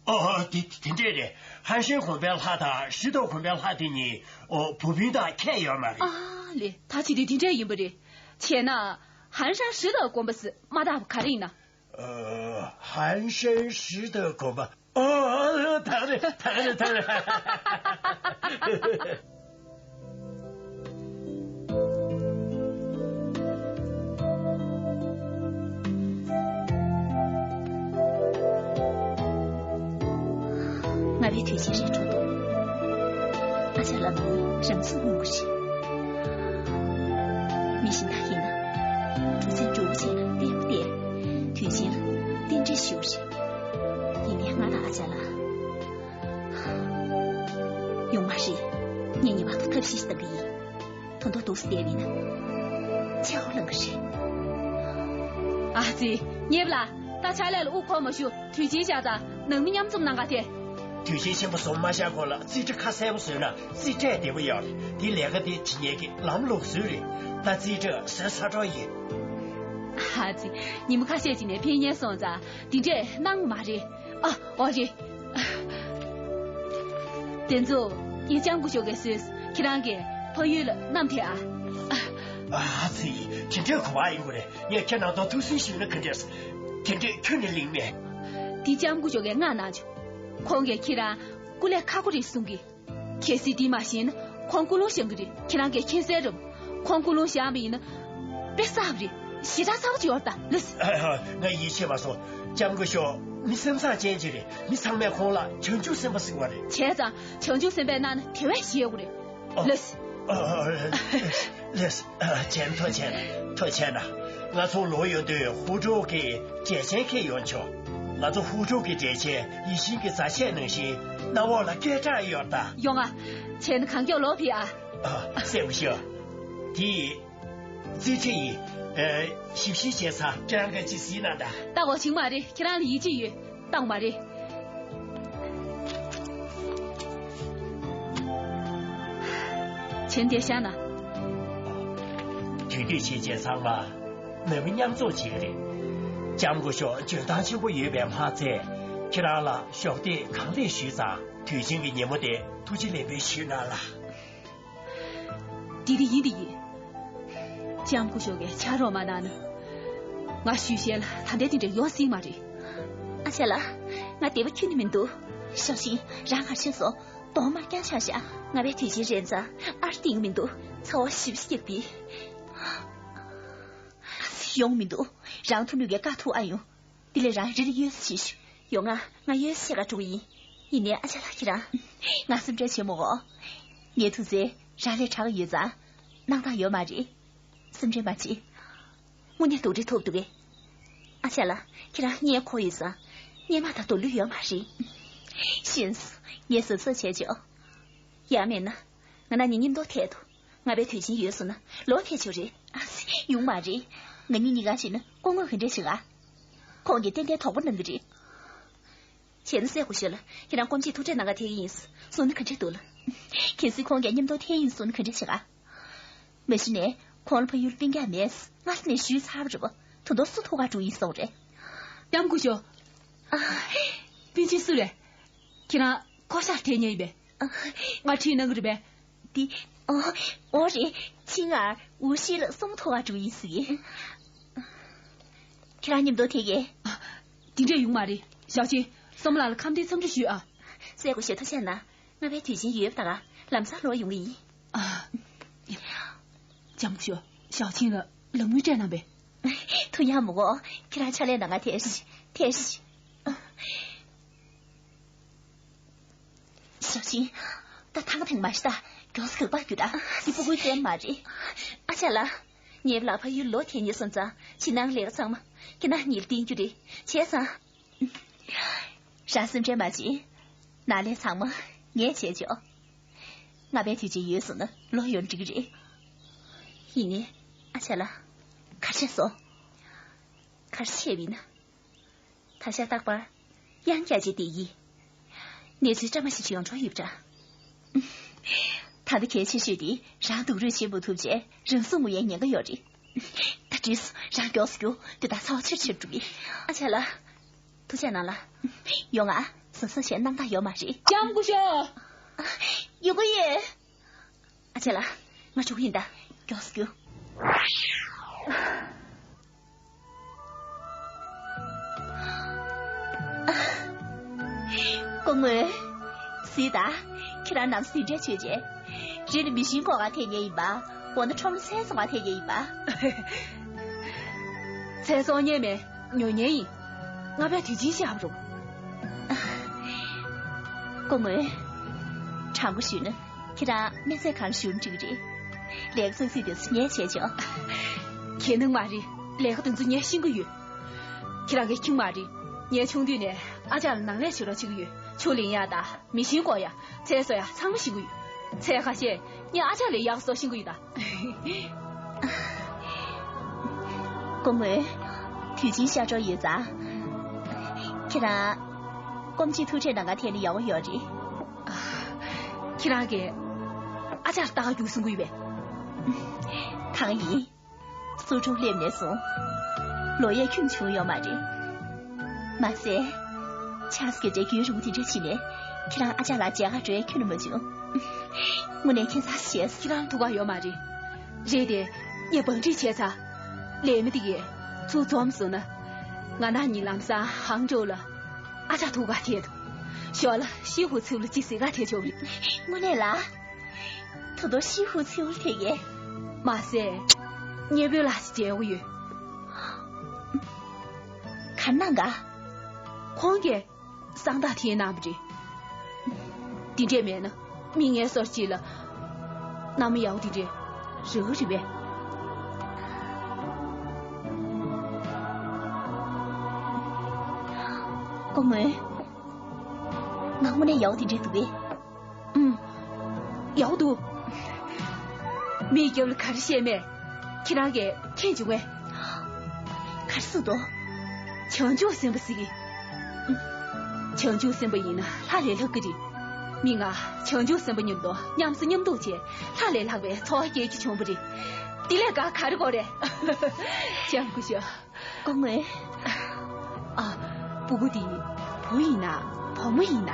ཨོ། དེ་དེ་འདྲས་རེད། ཧན་ཤན་དགོན་པའི་ལྷ་དང་ཧྲི་ཏོ་དགོན་པའི་ལྷ་དེ་གཉིས། ཨོ། བུ་སྤུན་དང་ཁྱད་ཡོད་མ་རེད། ཨ་ལེ། ད་བྱེད་དུས་དེ་འདྲས་ཡིན་པ་རེད། བྱས་ན་ཧན་ཤན་ཧྲི་ཏོ་དགོན་པ་ཟེར་མ་བཏགས་པ་ག་རེ་ཡིན་ན། ཨ། ཧན་ཤན་ཧྲི་ཏོ་དགོན་པ། ཨོ། ད་རེད། ད་རེད། ད་རེད། ང་བའི་དུས་ཆེན་རེད་འགྲོ་འདུག་ཨ་ཅག་ལགས་ནི་རང་ཚུགས་མང་པོ་ཞིག་མི་གཞན་དག་ཡིན་ན། གྲུ་ཆེན་གྲུ་བོ་ཆེ་ལ་བལྟས་པ་བལྟས། དུས་ཆེན་ལ་རྟེན་འབྲེལ་ཞུ་རེད། ཡིན་ནའི་ང་དང་ཨ་ཅག་ལགས། ཡོང་མ་རེད། ངས་ངེས་པར་དུ་ཐབས་ཤེས་ཤིག་གཏང་གི་ཡིན། ད་དུང་འདུག་སེ་བསྡད་པ་ཡིན་ན། ཆེ་བ་ལངས་ཀྱི་རེད། ཨ་ཙི། ཉེ་བ་ལ། ད་ཕྱག་ལས་ལ་དབུ་འཁོར་མ་ཞུ། དུས་ཆེན་བཞག་དང་། ནང་མི་མཉམ་འཛོམས་གནང་ག་དེ། དུས་ཆེན་ཆེན་པོ་བཟོ་མ་བཞག་གོང་ལ་རྩིས་ཁྲ་ཁ་གསལ་པོ་བཟོས་ན་རྩིས་ཁྲས་བདེ་པོ་ཡོད་རེད། དེ་ལས་ཀ་དེ་བྱེད་མཁན་གྱི་ལམ་ལུགས་བཟོས་རེད། ད་རྩིས་ཁྲ་བཟོས་ཚར་འགྲོ་ཡིན། ཨ་ཙི། ཉིན་མོ་ཁ་ཤས་ཅིག་ནས་ཕེབས་མཁན་སོང་ཙང་དེ་འདྲས་གནང་མ་རེད། ཨ། ཨོ་རེད། དེ་ཚོ་ངས་ལྕམ་སྐུ་ཞབས་ཀྱིས་བཟོས། ཁྱེད་རང་གིས་ཕ་ཡུལ་ལ་བསྣམས་ཏེ་ཨ། ཨ་ཙི། དེ་འདྲའི་གོ་བ་ཡིན་དགོས་རེད། ངས་ཁྱེད་རང་ཐོག་ཐུགས་སུན་ཞུས་ན་ག་འདྲས། དེ་འདྲས་ཁྱོན་ནས་ལེགས་མེད། འདི་ལྕམ་སྐུ་ཞབས་ཀྱིས་མངགས་གནང་བྱུང་། ཁོང་གིས་ཁྱེད་རང་སྐུ་ལས་ཁག་པོ་རེད་གསུང་གི། གལ་སྲིད་འདི་མ་ཤེས་ན་ཁོང་ཀུན་སློང་བཞེངས་གི་རེད། ཁྱེད་རང་གིས་མཁྱེན་གསལ་རེད། ཁོང་ཀུན་སློང་བཞེངས་པ་ཡིན་ན་དཔེ་གསར་པ་རེད། ཞེ་དྲག་གསར་པ་ཅིག་ཡོད་རེད་ད། ལགས་སེ། ཨ། ཨ། ང་ཡིད་ཆེས་མ་སོང་། ལྕམ་སྐུ་ཞབས་མི་སེམས་བཟང་ཅན་ཅིག་རེད། མི་ཚང་མས་ཁོང་ལ་བྱང་ཆུབ་སེམས་དཔའ་ཟེར་བ་རེད། བྱས་ཙང་བྱང་ཆུབ་སེམས་དཔའི་ནང་ན་དེ་བས་ཞེ་དགོས་རེད། ཨ། ལགས་སེ། ཨ། ཨ། ལགས་སེ། ཨ། བྱས་ན་ཐུགས་རྗེ་ཆེ། ཐུགས་རྗེ་ཆེ་གནང་། ང་ཚོ་ལོག་ཡོང་དུས་ཧུའུ་ཀྲོའུ་གི་འབྲས་ཆན་འཁྱེར་ཡོང་ཆོག་ང་ཚོ་ཧུའུ་ཀྲོའུ་གི་འབྲས་ཆན་ཡིད་བཞིན་གྱི་རྫ་ཆས་ནང་བཞིན་གནམ་འོག་ལ་སྐད་གྲགས་ཡོད་རེད་ད། ཡོང་ང་། བྱས་ན་གང་མགྱོགས་ལོག་ཕེབས་ཨ། ཨ། སེམས་ཤོག་དེ་རྩིས་ཁྲ་ཡིན། ཨ། ཞིབ་བཤེར་བྱས་ཚར། ཁྱེད་རང་ག་ཅིག་གཟིགས་གནང་དང་། ལྟ་དགོས་བྱུང་མ་རེད། ཁྱེད་རང་ལ་ཡིད་ཆེས་ཡོད། བཏང་མ་རེད། བྱས་ན་དེ་བཞག་ན། དུས་དུས་བྱས་བྱས་ཚང་མ་ནང་མི་མཉམ་འཛོམས་བྱེད་ཀྱི་རེད། ལྕམ་སྐུ་ཞབས་འཇོན་ཐང་ཆེན་པོ་ཡོད་པས་མ་ཚད། ཁྱེད་རང་ལ་ཞབས་འདེགས་གང་ལེགས་ཞུས་ཙང་དུས་ཆེན་གྱི་ཉིན་མོ་དེ་ཐུགས་རྗེ་ལེགས་འབུལ་ཞུས་གནང་ལ། འདི་འདི་ཡིན་འདི་ཡིན། ལྕམ་སྐུ་ཞབས་ཀྱིས་ཕྱག་རོགས་མ་གནང་ན། ང་ཞུས་བཤད་ལ་ད་ལྟའི་དེ་འདྲ་ཡོང་སྲིད་མ་རེད། ཨ་ཅག་ལགས། ང་བདེ་པོ་ཁྱོན་ནས་མི་འདུག་ཞའོ་ཆིང་། རང་ག་རེ་བྱས་སོང་། གདོང་དམར་རྐྱང་ཆགས་ཤག་ང་བས་དུས་ཆེན་རན་ཙང་ཨར་ཏིང་མི་འདུག་ཚ་བ་ཞིབ་ཞིབ་པི། ཡོང་མི་འདུག་རང་ཐུག་ནུས་ཀའི་དཀའ་ཐུག་ཨ་ཡོང་། དེ་ལས་རང་རི་རི་ཡོད་ཤི་ཤི། ཡོང་ང་། ང་ཡོད་ཤི་ག་འགྲོ་གི་ཡིན། ཡིན་ནའི་ཨ་ཅག་ལགས་ཁྱེད་རང་། ང་སེམས་ཁྲལ་བྱེད་མོ་གོ་ངས་ཐུག་ཚེ་རང་ལས་དྲག་གི་ཡོད་ཙང་། སྣང་དག་ཡོད་མ་རེད། སེམས་ཁྲལ་མ་བྱེད། དངོས་གནས་སྡུག་རུས་ཐུག་འདུག་གས། ཨ་ཅག་ལགས་ཁྱེད་རང་སྔས་མཁོ་ཡོད་ཙང་། སྔས་མ་དང་རྡོ་ལུས་ཡོད་མ་རེད། ཤེས་སོང་། ངས་གཟབ་གཟབ་བྱས་ཆོག་ཡང་མེད་ན། ང་ན་ནི་མཉམ་དུ་ཐད་དོ། ང་བའི་དུས་ཆེན་ཡོལ་སོང་ན་ལོག་ཐད་ཆོག་རེད། ཨ་ཙི། ཡོང་མ་རེད། ང་གཉིས་གཉིས་ཀ་བྱས་ན་སྐུ་ངོ་ག་འདྲས་བྱེད་ག་ཁོང་གིས་ཏན་ཏན་དོགས་པ་གནང་གི་རེད། བྱས་ན་སྲས་སྐུ་ཞབས་ལ་ཁྱེད་རང་སྐུ་མཆེད་ཐུག་འཕྲད་གནང་ག་ཐད་ཀྱི་ཡིན་གསུངས་ན་ག་འདྲས་འདུག་ལ། གལ་སྲིད་ཁོང་གིས་མཉམ་དུ་ཐད་ཡིན་གསུངས་ན་ག་འདྲས་བྱེད་ག་མ་གཞི་ནས་ཁོང་ལ་ཕ་ཡུལ་སྤུན་ཀྱག་མེད། སྔ་ས་ནས་ཞུས་ཚར་བ་རེད་པ། ད་དུང་སུ་ཐུག་ག་འགྲོ་ཡིན་གསུངས་རེད། ལྕམ་སྐུ་ཞབས། ཨ། སྤུན་མཆེད་སུ་རེད། ཁྱེད་རང་ཁོ་ཤག་ཐད་མཁན་ཡིན་པས། ང་ཁྲིད་གནང་གི་རེད་པས། འདི། ཨོ། ཨོ་རེད། ཆིང་ཨར་འུ་ཤི་ལ་སོ་མོ་ཐུག་ག་འགྲོ་ཡིན་ཟེར་གི་ཁྱེད་རང་མཉམ་དུ་ཐད་ཀྱི། དེ་འདྲས་ཡོང་མ་རེད། ཞའོ་ཆིང་། སོ་མོ་ལགས་ལ་ཁམས་བདེའི་འཚམས་འདྲི་ཞུས་ཨ། སྲས་སྐུ་ཞབས་ཐུགས་རྗེ་གནང་། ང་བའི་དུས་ཆེན་ཡོལ་བ་ད་ག་ལམ་སང་ལོག་ཡོང་གི་ཡིན། ཨ། ལྕམ་སྐུ་ཞབས། ཞའོ་ཆིང་ལ་ལམ་དངུལ་སྤྲད་གནང་པས། ཐུགས་ཡག་མོ་གོ་ཁྱེད་རང་ཕྱག་ལས་གནང་ག་ཐད་ཤི། ཐད་ཤི། ཞའོ་ཆིང་། ད་ཐང་ཐེངས་མ་ཤི་ད། མགྱོགས་སུ་ག་པར་རྒྱུགས་དང་། འདི་སྤུ་གུའི་སེམས་མ་རེད། ཨ་ཅག་ལགས། ངའི་ལག་པ་ཡུལ་ལོ་དེ་གཉིས་སོང་ཙང་ཕྱི་ནང་ལས་ཀ་ཚང་མ་ཁྱེད་རང་ཉིད་ལ་བརྟེན་རྒྱུ་རེད། བྱས་ཙང་། རང་སེམས་ཁྲལ་མ་བྱེད། ནང་ལས་ཚང་མ་ངས་བྱས་ཆོག། ང་པའི་དུས་ཆེན་ཡོལ་སོང་ན་ལོ་ཡོང་འགྲིག་གི་རེད། ཡིན་ནའི་ཨ་ཅག་ལགས། ག་རེ་བྱས་སོང་། ག་རེ་བྱས་པ་ཡིན་ན། ད་ཆ་རྟག་པར་གཡང་བཀྱག་བྱས་བསྡད་ཡིན། གནས་ཚུལ་འདྲ་མི་འདྲ་ཞིག་ཡོང་འགྲོ་ཡོད་པ་འདྲ། ད་ལྟ་གལ་ཆེ་ཤོས་དེ་རང་སྡུག་རུས་བྱེད་མ་ཐུབ་བྱས་རང་སྲོག་ངོ་ཡའི་ཉེན་ཁ་ཡོད་རེད། ད་བྲིས་སོ། རང་མགྱོགས་སུ་རྒྱུགས། དེ་དག་ཚ་བ་ཆེར་ཆེར་འགྲོ་གི། ཨ་ཅག་ལགས། ཐུགས་རྗེ་གནང་ལགས། ཡོང་ང་། བཟང་བཟང་བྱས་རྣམ་དག་ཡོད་མ་རེད། ལྕམ་སྐུ་ཞབས། ཡོང་གི་ཡོད། ཨ་ཅག་ལགས། ང་འགྲོ་གི་ཡིན་ད། མགྱོགས་སུ་རྒྱུགས། སྐུ་ངོ། གཟིགས་དང་། ཁྱེད་རང་ནམ་ཟིན་བྲིས་བྱས་རྗེས། རི་ལ་མི་ཤིང་བརྐོ་གར་ཐེག་མཁན་ཡིན་པ། འོ་ན་ཁྲོམ་ལ་ཚལ་བཟོ་གར་ཐེག་མཁན་ཡིན་པ། ཚལ་བཟོ་མཁན་མིན། ཉོ་མཁན་ཡིན། ང་པའི་དུས་ཆེན་ཤར་བ་རུང་། སྐུ་ངོ། དྲང་པོ་ཞུས་ན། ཁྱེད་རང་སྨན་རྩིས་ཁང་ཞུགས་འགྲིག་རེད། ལས་ཀ་ཙག་ཙིག་དེ་ཚོ་ངས་བྱས་ཆོག། ཁྱེད་ནང་མ་རེད། ལས་ཀ་དེ་ཚོ་ངས་ཤེས་ཀྱི་ཡོད། ཁྱེད་རང་གིས་ཁྱིམ་མ་རེད། ངས་ཆུང་དུས་ནས་ཨ་ཅག་ལ་ནང་ལས་བྱེད་རོགས་བྱེད་ཀྱི་ཡོད། ཆུ་ལེན་ཡག་དང་། མི་ཤིང་བརྐོ་ཡག། ཚལ་བཟོ་ཡག་ཚང་མ་ཤེས་ཀྱི་ཡོད། ཚལ་ཁ་ཤས་ངས་ཨ་ཅག་ལས་ཡག་བཟོ་ཤེས་ཀྱི་ཡོད་ད། སྐུ་ངོ། དུས་ཆེན་ཤར་འགྲོ་ཡོད་ཙང་། ཁྱེད་རང་སྐོམ་ཆེད་ཐུག་འཕྲད་གནང་གར་ཐད་ནས་ཡག་པོ་ཡོད་རེད། ཁྱེད་རང་གིས་ཨ་ཅག་ལ་ལྟ་ག་རྒྱུགས་གསུང་གི་ཡོད་པས། གང་ཡིན། སུ་ཁྲུང་སླེབས་ནས་བཟུང་། ལོ་ཡས་ཁྱོན་ནས་བྱུང་ཡོད་མ་རེད། མ་ཟད། ཆགས་སི་གི་འདྲའི་རྒྱུན་རིང་པོ་དེ་འདྲ་བྱས་ནས་ཁྱེད་རང་ཨ་ཅག་ལགས་མཇལ་གར་འགྲོ་ཡས་ཁྱོན་ནས་མ་བྱུང་། དངོས་གནས་ཁྱད་མཚར་ཞེ། ཁྱེད་རང་ཐུག་ག་ཡོད་མ་རེད། རེད་དེ། ངས་བང་སྒྲིག་བྱས་ཚར། ལས་མི་དེ་གིས་ཚུར་འཛོམས་སོང་ན། ང་རང་གཉིས་ལམ་སང་ཧང་ཀྲོའུ་ལ་ཨ་ཅག་ཐུག་ག་ཐད་དུ། ཞོར་ལ་ཤི་ཧུ་ཚིའུ་ལ་ཅིག་གཟིགས་ག་ཐད་ཆོག་རེད། དངོས་གནས་ལགས། ད་དུང་ཤི་ཧུ་ཚིའུ་ལ་ཐད་ཀྱི། མ་ཟད། གཉེར་དཔོན་ལགས་ཤིག་མཇལ་དགོས་ཡོད། ག་རེ་གནང་ག་ཁོང་གིས་གསང་བདག་འཐེན་གནང་བ་རེད། དེ་འདྲས་མེད་ན་མི་ངན་སོར་གཅིག་ལ་མནའ་མ་ཡག་པོ་དེ་འདྲས་རག་གི་རེད་པས། སྐུ་ངོ། ང་དངོས་གནས་ཡག་པོ་དེ་འདྲས་འདུག་གས། ཨུམ། ཡག་པོ་འདུག་མིའི་རྒྱབ་ལ་ག་རེ་བཤད་མེད། ཁྱེད་རང་གིས་མཁྱེན་བྱུང་ངས། ག་རེ་གསུངས་འདུག་བྱང་ཆུབ་སེམས་དཔའ་ཟེར་གི། ཨུམ། བྱང་ཆུབ་སེམས་དཔའ་ཡིན་ན་ལྷ་ལས་ལྷག་གི་རེད། མིག་སྔར་བྱང་ཆུབ་སེམས་དཔའ་མཉམ་དུ་མཉམ་བཟོ་མཉམ་འདུག་བྱས་ལྷ་ལས་ལྷག་པའི་འཚོ་བ་སྐྱེལ་རྒྱུ་བྱུང་བ་རེད། དེ་ལས་དགའ་ག་རེ་དགོས་རེད། ལྕམ་སྐུ་ཞབས། སྐུ་ངོ། ཨ། སྤུ་གུ་དེ་བུ་ཡིན་ན་བུ་མོ་ཡིན་ན།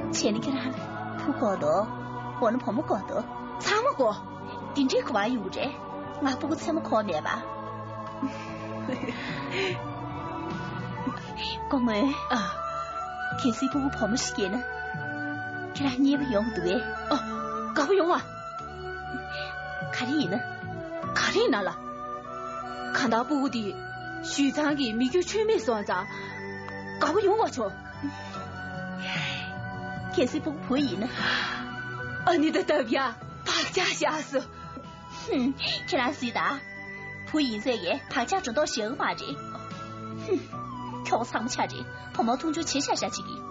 བྱས་ན་ཁྱེད་རང་བུ་དགོས་འདུག་འོ་ན་བུ་མོ་དགོས་འདུག་ཚང་མ་དགོས། དེ་འདྲའི་གོ་བ་ཡོང་གི་རེད། ང་སྤུ་གུ་མཚན་མོ་གོ་མེད་པ། སྐུ་ངོ། ཨ། གལ་སྲིད་སྤུ་གུ་བུ་མོ་ཞིག་སྐྱེས་ན། ཁྱེད་རང་མཉེས་པོ་ཡོང་གི་འདུག་གས། ཨ། དགའ་པོ་ཡོང་ཨ། ག་རེ་ཡིན་ན། ག་རེ་ཡིན་ན་ལ། གང་ལྟར་སྤུ་གུ་དེ་ཞུས་ཚང་གི་མི་རྒྱུད་ཆོད་མེད་སོང་ཙང་དགའ་པོ་ཡོང་བ་བྱུང་། གལ་སྲིད་སྤུ་གུ་བུ་ཡིན་ན། ཨ་ནི་ད་ལྟ་བ་ཡ་བག་ཆགས་བཞག་སོ། ཧུམ། ཁྱེད་རང་གཟིགས་དང་། བུ་ཡིན་ཚད་ཀྱིས་བག་ཆགས་སྒྲོ་འདོགས་བཞག་གི་མ་རེད། ཧུམ། ཁྱོ་ག་ཚང་མ་ཆ་རེད། བུ་མོ་མཐོང་ཆུང་བྱེད་ཤག་ཤག་ཅིག་གིས།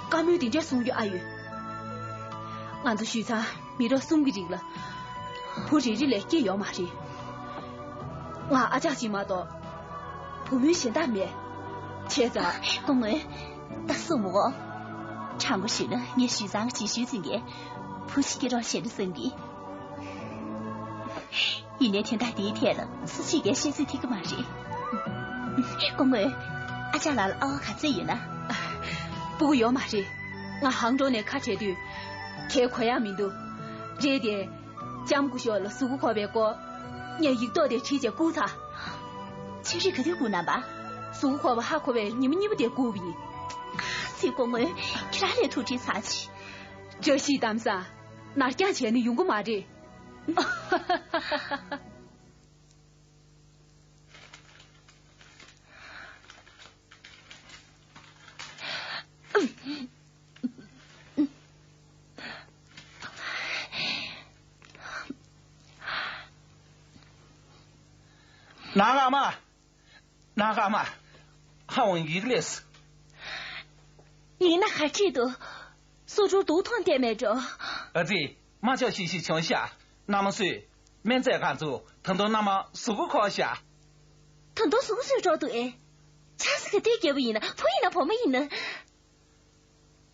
བཀའ་མོལ་དེ་འདྲ་གསུང་རྒྱུ་ཨ་ཡོད། ང་ཚོ་ཞུས་ཚང་མི་རབས་གསུམ་གྱི་རིང་ལ། བུ་རེ་རེ་ལས་སྐྱེས་ཡོད་མ་རེད། ང་ཨ་ཅག་གཅིག་མ་གཏོགས། བུ་མོའི་གཞན་དག་མེད། བྱས་ཙང་། སྐུ་ངོ། ད་གསུངས་མོ། དྲང་པོ་ཞུས་ན་ངས་ཞུས་ཚང་གི་རྗེས་ཤུལ་འཛིན་གྱི། བུ་ཞིག་སྐྱེ་རོགས་བྱས་ན་བསམ་གི། ཡིན་ནའི་དོན་དག་འདིའི་ཐད་ལ་སུ་གཅིག་གིས་བཤད་ཚོད་ཐིག་གི་མ་རེད། སྐུ་ངོ། ཨ་ཅག་ལགས་ལ་ཨ་ཕ་ག་ཚོད་ཡོད་ན། སྤུ་གུ་ཡོད་མ་རེད། ང་ཧང་ཀྲོའུ་ནས་ཁ་བྲལ་དུས། ཁྱེད་གོ་ཡག་མི་འདུག་རེད་དེ། ལྕམ་སྐུ་ཞབས་ལ་གཟུགས་པོ་འཁོར་བའི་སྐོར། ངས་ཡིག་ཐོག་དེ་བྲིས་བྱས་བསྐུར་ཚར། ཚན་རིག་ག་དུས་བསྐུར་གནང་པ། གཟུགས་པོ་འཁོར་བ་ཧ་གོ་བའི་ཉིན་མོ་གཉིས་པ་དེ་བསྐུར་བ་ཡིན། ཨ་ཙི་སྐུ་ངོ། ཁྱེད་རང་ལས་ཐུགས་རྗེ་ཆེ། བཀྲ་ཤིས་དམ་བཟང་། ནར་འགྱངས་བྱས་ན་ཡོང་གི་མ་རེད། ནང་ཨ་མ། ནང་ཨ་མ། ཧ་འོང་ཡིག་ལས། ཡིན་ན་ག་ཅི་འདུག་སོ་སོར་སྡུག་མཐོང་བསྡད་མེད་འགྲོ། ཨ་ཙི། མ་ཆོག་ཤིག་ཤིག་བྱུང་ཤག་མནའ་མ་གསོས། སྨན་རྫས་གང་བཙུགས། ད་དུང་མནའ་མ་གཟུགས་པོ་འཁོར་ཤག་ད་དུང་གཟུགས་པོ་གསོས་འགྲོ་འདུག་ཨེ། ཆགས་སི་ག་དེ་རྒྱལ་པོ་ཡིན་ན། བུ་ཡིན་ན་བུ་མོ་ཡིན་ན།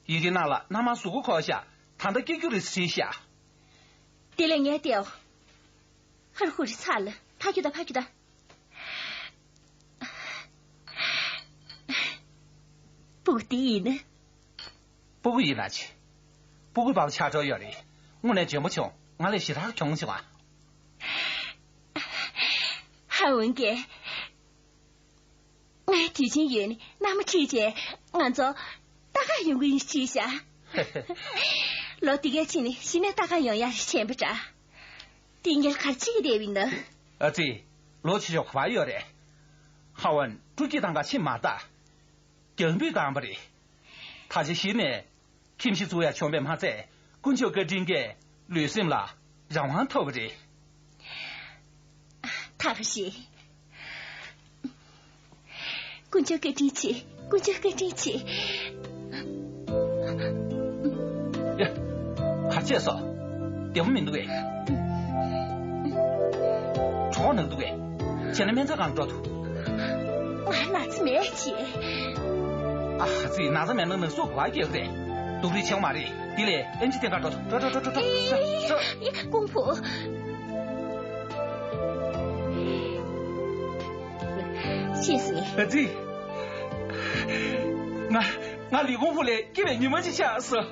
ཡི་གེ་ནང་ལ་མནའ་མ་གཟུགས་པོ་འཁོར་ཤག་ད་ལྟ་སྐྱེ་རྒྱུ་རེད་ཟེར་ཤག་དེ་ལས་ངས་བལྟས། ཧར་ཧུར་ཚ་ལ་ཕ་ཁྱོད་ད་ཕ་ཁྱོད་ད། སྤུ་གུ་དེ་ཡིན་ན། སྤུ་གུ་ཡིན་ན་ཆེ། སྤུ་གུ་བབ་ཆགས་འགྲོ་ཡོད་རེད། དངོས་གནས་འཇོན་པོ་བྱུང་། ང་ལས་ཞེ་དྲག་གྱོང་བྱུང་ཨ། ཧ་འོན་ཀྱེ། ངའི་དུས་ཆེན་ཡོད་ནི་མནའ་མ་ཁྲིད་བྱས་ང་ཚོ་ལྟ་ག་ཡོང་གི་ཡིན་ཞེས་བྱ། ལོ་དེ་གའི་ཕྱིན་ནས་གཞི་ནས་ལྟ་ག་ཡོང་ཡ་ཞེན་པ་འདྲ། དེ་ངས་གར་ཅིག་བསྡད་པ་ཡིན་ན། ཨ་ཙི། ལོ་ཆེ་ཤོས་ག་པར་ཡོད་རེད། ཧ་ཝན་སྤྲོ་སྐྱིད་དང་ག་ཕྱིན་མ་ལྟ། རྒྱང་འབུད་བཏང་བ་རེད། ད་ཆ་གཞི་ནས་ཁྱིམ་གཞིས་བཙུགས་ཡ་བྱུང་བས་མ་ཚད། དཀོན་མཆོག་བཀའ་དྲིན་གྱིས་ལུས་སེམས་ལ་རང་དབང་ཐོབ་པ་རེད། ཐབས་ཤེས། དཀོན་མཆོག་བཀའ་དྲིན་ཆེ། དཀོན་མཆོག་བཀའ་དྲིན་ཆེ། ཡ། ག་རེ་བྱས་སོང་། བདེ་པོ་མི་འདུག་གས། གྲོགས་ནང་འདུག་གས། བྱས་ན་སྨན་རྩ་ཁང་འགྲོ་ཐུབ། ང་ན་ཚ་མེད་ཅེས། ཨ་ཙི། ན་ཚ་མེད་ན་ནག་སུག་ག་པར་སྐྱེ་གི་རེད། སྡུག་རུས་ཆེ་བ་མ་རེད། དེ་ལས་ཨེམ་ཆི་སྟེང་ག་འགྲོ་ཐུབ། འགྲོ་འགྲོ་འགྲོ་འགྲོ་འགྲོ། ཀོང་ཕུ། ཤེས་སོང་། ཨ་ཙི། ང་ང་ལི་ཀོང་ཕུ་ལས་སྐྱིད་པའི་ཉི་མ་ཅིག་ཆགས་སོང་།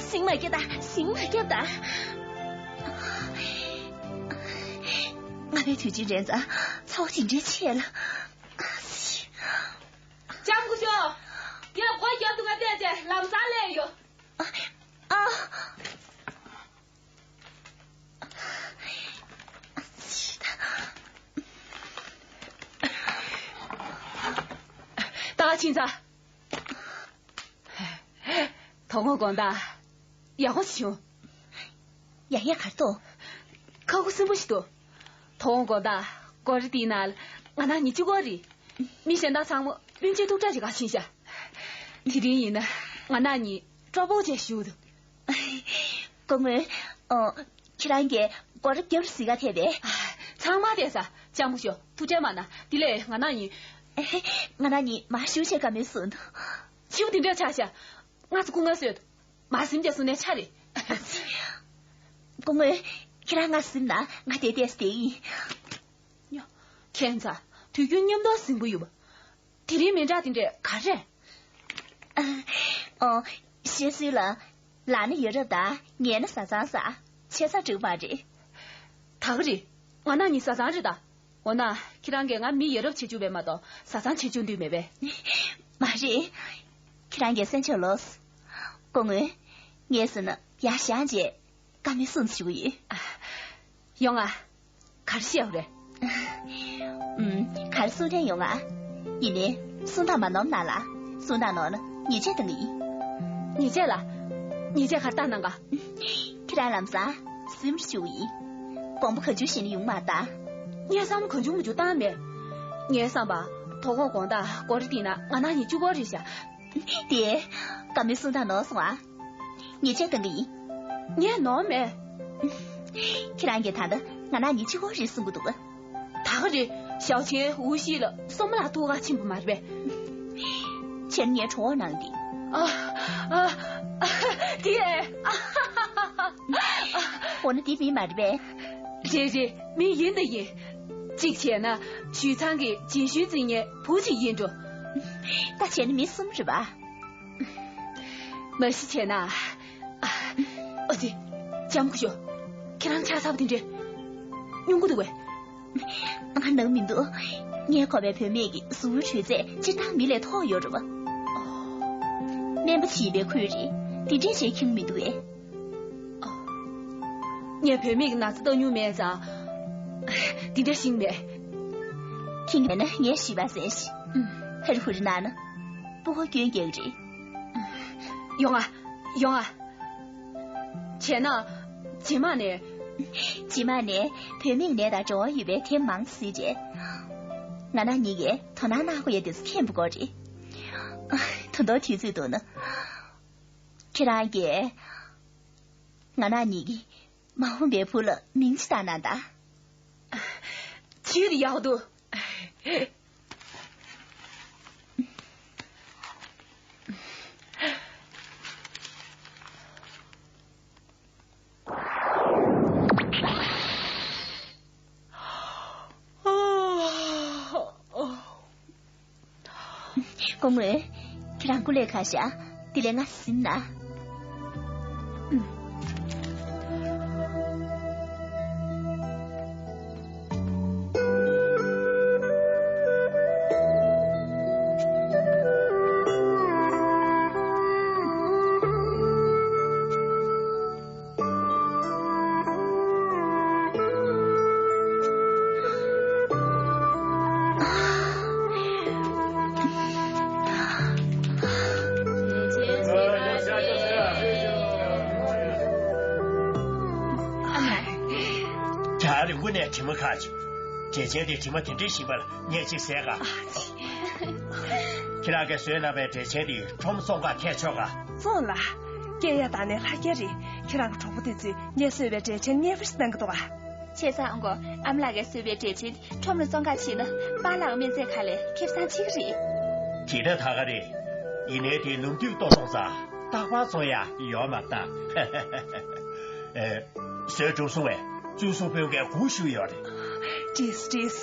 ཟིང་མ་སྐྱེ་ད། ཟིང་མ་སྐྱེ་ད། ང་པའི་དུས་ཆེན་རན་ཙང་ཚོགས་ཅིག་འདྲེ་ཆེ་ལ། ལྕམ་སྐུ་ཞབས། ངས་སྒོ་རྒྱབ་ཏུ་ང་བལྟས་ཏེ་ལམ་སང་སླེབས་ཡོད། ཨ། ད་ཕྱིན་ཚར། དོ་དགོང་དགོང་དག་ཡག་པོ་བྱུང་། ཡ་ཡ་གར་ཏོ། ཁ་ཁུ་སིམ་པོ་ཞིག་འདུག་དོ་དགོང་དགོང་དག་སྒོ་ར་དེའི་ནང་ལ་ང་རང་གཉིས་གཅིག་པོ་རེད། མི་གཞན་དག་ཚང་མ་སྤུན་མཆེད་ཐུག་འཕྲད་ཅིག་ག་ཕྱིན་ཤག་དེ་རིང་ཡིན་ན་ང་རང་གཉིས་གྲོགས་པོ་བྱས་བཞུགས་འདུག་སྐུ་ངོ། ཨོ། ཁྱེད་རང་གིས་སྒོ་ར་རྒྱབ་རུ་གཟིགས་ག་ཐེབས་པས། ཚང་མ་བསྡད་ས། ལྕམ་སྐུ་ཞབས་ཐུགས་ཁྲལ་མ་གནང་། དེ་ལས་ང་རང་གཉིས། ང་རང་གཉིས་མར་བཞུགས་བྱས་བཀའ་མོལ་གསུང་དུ། ཆུ་བོ་དེ་འདྲ་ཆགས་ཤག་ང་ཚོ་སྐུ་ངལ་གསོས་འདུག་མར་གཟིམ་བྱས་གསུང་ནས་ཆ་རེད། སྐུ་ངོ། ཁྱེད་རང་ང་གཟིམ་ན་ང་དེ་བལྟས་བསྡད་ཡིན། ཁྱེད་ཚ་དུས་རྒྱུན་མཉམ་དུ་གཟིམ་གྱི་ཡོད་པ། དེ་རིང་མི་འདྲ་དེ་འདྲས་ག་རེ། ཨོ། བཤད་སྲོལ་ལ། ལག་ན་ཡ་རབས་དང་ཉལ་ན་བཟའ་ཚང་ཟེར། ཆེ་ས་འགྲིག་མ་རེད། ད་ག་རེད། ང་རང་གཉིས་བཟའ་ཚང་རེད་ད། འོ་ན་ཁྱེད་རང་གིས་ང་མི་ཡ་རབས་བྱེད་བཅུག་པས་མ་གཏོགས་བཟའ་ཚང་བྱེད་བཅུག་འདོད་མེད་པས། མ་རེད། ཁྱེད་རང་གིས་གསན་ཆོག་ལོ། སྐུ་ངོ། ངས་ཟེར་ན་ཡར་བཞེངས་རྗེས་བཀའ་མོལ་གསུང་ཞུ་གི་ཡོད། ཡོང་ང་། ག་རེ་བཤད་པ་རེད། ཨུམ། ག་རེ་གསུང་དྲན་ཡོང་ང་། ཡིན་ནའི་གསུང་སྟངས་མ་ནོར་གནང་ལ། གསུང་སྟངས་ནོར་ན་ཉེས་ཆད་གཏང་གི་ཡིན། ཉེས་ཆད་ལ། ཉེས་ཆད་ག་རེ་བཏང་གནང་ག་ཁྱེད་རང་ལམ་སང་གཟིམ་རུ་བཞུགས་ཡིན། དགོང་པ་གང་བྱུང་བཞེངས་ནས་ཡོང་མ་ད། ངས་བསམ་བློ་གང་བྱུང་མང་བྱུང་བཏང་མེད། ངའི་བསམ་པ། དོ་དགོང་དགོང་དག་སྒོ་ར་དེ་ན་ང་རང་གཉིས་གཅིག་པོ་རེད་ཤག་དེ། བཀའ་མོལ་གསུང་སྟངས་ནོར་སོང་ཨ། ཉེས་ཆད་གཏང་གི་ཡིན། ངས་ནོར་མེད། ཁྱེད་རང་གིས་ད་ལྟ་ང་རང་གཉིས་གཅིག་པོ་རེད་གསུང་གི་འདུག་ད་ག་རེད། ཞའོ་ཆེན་ཝུའུ་ཤི་ལ་སོ་མ་ལ་ཐུག་ག་ཕྱིན་པ་མ་རེད་པས། ཁྱེད་ངའི་གྲོགས་པོ་གནང་གི། ཨ། ཨ། ཨ། དེ། འོ་ན་དེ་མི་མ་རེད་པས། རེད་རེད། མི་ཡིན་ད་ཡིན། གཅིག་བྱས་ན་ཞུས་ཚང་གི་རྗེས་ཤུལ་འཛིན་མཁན་བུ་ཅིག་ཡིན་འགྲོ། ད་བྱས་ན་མི་གསུམ་རེད་པ། མ་གཞི་བྱས་ན། ཨ་ཙི། ལྕམ་སྐུ་ཞབས། ཁྱེད་རང་ཆགས་ཚར་བ་དེ་འདྲས། སྙུང་གི་འདུག་པས། ང་ནང་མི་འདུག་ངས་གོ་བའི་བུད་མེད་ཀྱི་གཟུགས་པོའི་དྲོད་ཚད་སྤྱིར་བཏང་མི་ལས་མཐོ་ཡོད་རེད་པ། སྨན་པ་བྱིས་པའི་ཁུལ་རེད། དེ་འདྲས་བྱས་ཁེངས་མི་འདུག་པས། ངས་བུད་མེད་ཀྱི་ན་ཚ་ལྟ་མྱོང་མེད་ཙང་། དེ་འདྲ་ཤེས་མེད། ཁེངས་མེད་ན་ངས་ཞིབ་པ་གསན་ཞིག་ཧ་རི་ཧུ་རི་གནང་ན། སྤུ་གུ་སྐྱོན་རྒྱག་གི་རེད། ཡོང་ང་། ཡོང་ང་། བྱས་ན། རྗེས་མ་ནས། རྗེས་མ་ནས་བུད་མེད་ནད་དང་འབྲེལ་བ་ཡོད་པའི་དེབ་མང་ཙམ་གཟིགས་རྗེས། ང་རང་གཉིས་ཀས་དོ་སྣང་གནང་དགོས་ཡ་དེ་ཚོ་མཁྱེན་པ་དགོས་རེད། ད་དུང་དུས་ཚོད་འདུག་ན། ཁྱེད་རང་གིས་ང་རང་གཉིས་ཀྱི་མ་འོངས་པའི་བུ་ལ་མིང་ཅིག་བཏགས་གནང་དང་། ཅིའི་ཡག་འདུག་སྐུ་ངོ། ཁྱེད་རང་སྐུ་ལས་ཁག་བཞག་དེ་ལས་ང་ཟིན་ན། ཨ་མ། ད་རིང་དངོས་གནས་དྲི་མ་ཁག་བྱུང་། འགྲེལ་ཆེན་དེ་དྲི་མ་དེ་འདྲའི་ཞིབ་པ་ལ་ངས་ཅིག་ཟས་ག་ཁྱེད་རང་གིས་བཟོས་གནང་བའི་འགྲེལ་ཆེན་དེ་ཁྲོམ་བཙོང་ཁ་ཐད་ཆོག་ག་བཙོང་ལ། སྐྱེལ་ཡ་དང་ནས་ལྷ་རྒྱལ་རེད། ཁྱེད་རང་གི་གྲོགས་པོ་དེ་ཚོས་ངས་བཟོས་པའི་འགྲེལ་ཆེན་མཉེས་པོ་ཞིག་གནང་གི་འདུག་ག་བྱས་ཙང་ཨང་གོ། ཨ་མ་ལགས་ཀྱིས་བཟོས་པའི་འགྲེལ་ཆེན་ཁྲོམ་ལ་བཙོང་ག་ཕྱིན་ན་པཱ་ལགས་སྨན་རྫས་ཁག་ལས་ཁེ་བཟང་ཆེ་གི་རེད། དེ་འདྲ་ད་ག་རེད། ཡིན་ནའི་དེ་ནམ་དུས་གཏོར་སོང་ཙང་རྟག་པར་བཙོང་ཡ་ཡོད་མ་རེད་ད། ཨེ། བཟོས་གྲུབ་སོང་བས་བཙོན་སྲུང་དཔོན་གྱིས་སྒུག་བཞུགས་ཡོད་རེད། བྲིས་བྲིས།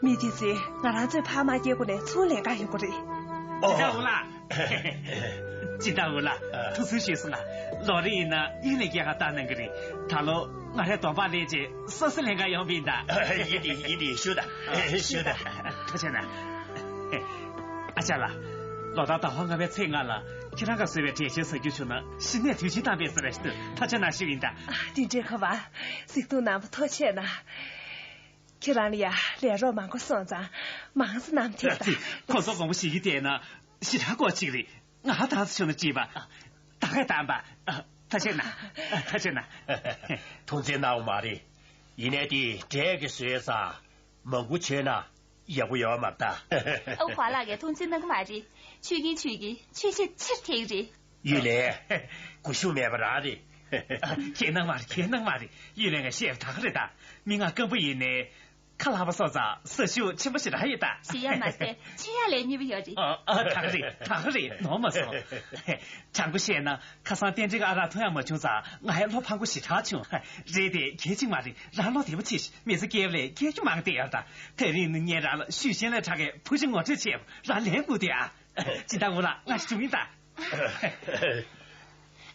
མི་དེ་ཚོས་ང་རང་ཚོའི་ཕ་མ་སྐྱེ་སྒོ་ནས་ཚུར་ལེན་ག་ཡོང་གི་རེད། ཨོ། ཅི་ད་འུ་ལ། ཅི་ད་འུ་ལ། ཨ། ཐུགས་སུན་ཞུས་སོང་ང་། ལོ་རེ་ཡིན་ན་གཡུལ་ལས་སྐྱེལ་ག་བཏང་གནང་གི་རེད། ད་ལོ་ང་རའི་གདོང་པགས་ལེན་རྗེས་སོ་སོ་ལེན་ག་ཡོང་བ་ཡིན་ད། ཡིན་ཏེ་ཡིན་ཏེ་ཞུ་ད། ཞུ་ད། ཐུགས་རྗེ་གནང་། ཨ་ཅག་ལགས། ལོ་ལྟར་ཟླ་བ་ལྔ་པའི་ཚེས་ལྔ་ལ་ཁྱེད་རང་གིས་བཟོས་པའི་འགྲེལ་ཆེན་ཟ་རྒྱུ་བྱུང་ན་གཞི་ནས་དུས་ཆེན་བཏང་པའི་བཟོ་འདྲ་ཞིག་འདུག་ཐུགས་རྗེ་གནང་ཞུ་ཡིན་ད། ཨ། དེ་འདྲའི་གོ་བ། གཟིགས་སྐྱོང་གནང་བ་ཐུགས་རྗེ་གནང་། ཁྱེད་རང་ལ་ཡ་ལས་རོགས་མང་པོ་སོང་ཙང་མང་ཙམ་གནང་ཐེངས་ད། ཁོ་ཚོ་དགོངས་པ་བཞེས་ཀྱི་བསྡད་ན་ཞེ་དྲག་དགོས་ཅིག་རེད། ང་ད་ཚོ་བྱུང་ན་བྲིས་པ། ད་གས་བཏང་པ། ཐུགས་རྗེ་གནང་། ཐུགས་རྗེ་གནང་། ཐུགས་རྗེ་གནང་བ་མ་རེད། ཡིན་ནའི་དེ་འབྲས་ཀྱི་བཟོས་ཙང་མང་པོ་མཆོད་ན་ཡག་པོ་ཡོད་མ་རེད་ད། ཨ་ཁུ་པཱ་ལགས་ཀྱིས་ཐུགས་རྗེ་གནང་གི་མ་རེད། མཆོད་ཀྱིན་མཆོད་ཀྱིན་མཆོད་ཆེ་ཆེར་ཐལ་གྱི་རེད། གཡུལ་ལས། སྒུལ་ཤུགས་མེད་པ་རང་རེད། ཁྱེད་གནང་མ་རེད། ཁྱེད་གནང་མ་རེད། གཡུལ་ལས་ངས་བཤད་པ་ད་ག་རེད་ད། མི་ང་སྐམ་པོ་ཡིན་ནའི། ཁ་ལྷག་པ་སོང་ཙང་ཟ་ཤུགས་ཆེན་པོ་ཞེ་དྲག་ཡོད་ད། ཞེས་ཡ་མ་ཟད་ཆེ་ཡ་ལས་མཉེས་པོ་ཡོད་རེད། ཨ་ཨ་ད་ག་རེད། ད་ག་རེད། ནོར་མ་སོང་། དྲང་པོ་བཤད་ན་ཁ་སང་རྟེན་འབྲེལ་གྱི་ཨ་རག་འཐུང་ཡ་མ་བྱུང་ཙང་ང་ཡ་བློ་ཕམ་པོ་ཞེ་དྲག་བྱུང་། རེད་དེ་གལ་ཆེ་མ་རེད། རང་བློ་བདེ་པོ་བྱེད་ཤིག་མི་ཚེ་སྐྱེལ་ལས་སྐྱེལ་རྒྱུ་མང་བསྡད་ཡོད་ད། དེ་རིང་ནི་ངས་རང་ལ་ཞུས་ཤན་ལས་དྲག་གི་བུ་ཆེ་ངོ་སྤྲོད་བྱས་པ་རང་ལན་དགོས་དེ་ཨ། ཅི་ད་འུ་ལ་ང་ཞུ་ཡིན་ད།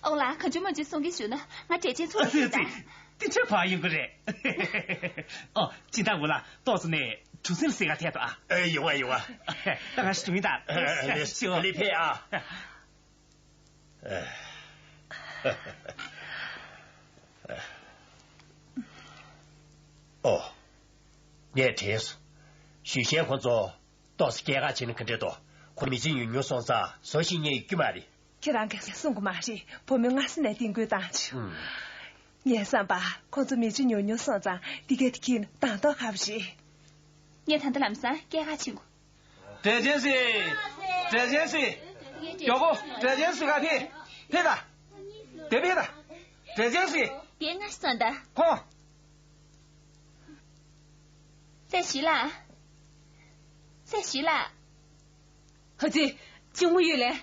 ཨོ་ལ་གང་བྱུང་མང་བྱུང་གསུང་གི་བཞུགས་ན་ང་འབྲས་ཆན་ཚོ་ཨ་ཙི་ཙི། དེ་འདྲ་བ་ཡོང་གི་རེད། ཨོ་ཅི་ད་འུ་ལ་ཏོག་ཙམ་ནས་གྲུ་གཟིངས་ལ་གཟིགས་ག་ཐད་དོ་ཨ། ཨེ་ཡོང་ཨ་ཡོང་ཨ། ད་ང་ཞུ་ཡིན་ད། ཨེ་ལེ་ལེ་ཕེ་ཨ། ཨོ། ངས་དྲན་སོང་། ཞུས་ཤན་ཁོ་ཚོ་ཏོག་ཙམ་སྐྱེལ་ག་བྱས་ན་ག་འདྲ་འདུག་ཁོ་མི་ཚེ་ཉུང་ཉུང་སོང་ཙང་བཟོ་ཞིག་རྙེད་ཡོད་རྒྱུ་མ་རེད། ཁྱེད་རང་གིས་གསུང་གི་མ་རེད། བུ་མོ་སྔ་ས་ནས་རྟིང་སྐུལ་བཏང་བྱུང་། ངས་བསམ་པ་ཁོ་ཚོ་མི་ཚེ་ཉུང་ཉུང་སོང་ཙང་འདི་ག་དེ་ཁྱེར་ན་དང་ཐོག་ཁ་པོ་རེད། ངས་ད་ལྟ་ལམ་སང་སྐྱེལ་ག་ཕྱིན་གོ། འབྲས་ཆན་ཟེར། འབྲས་ཆན་ཟེར། མགྱོགས་པོ་འབྲས་ཆན་ཟེར་ག་ཕེབས། ཕེབས་ད། དེ་ཕེབས་ད། འབྲས་ཆན་ཟེར། དེ་ང་སོང་ད། ཁོང་། སྲས་ཞུས་ལགས། སྲས་ཞུས་ལགས། ཧ་ཙི། གཅུང་མོ་གཡུལ་ལས།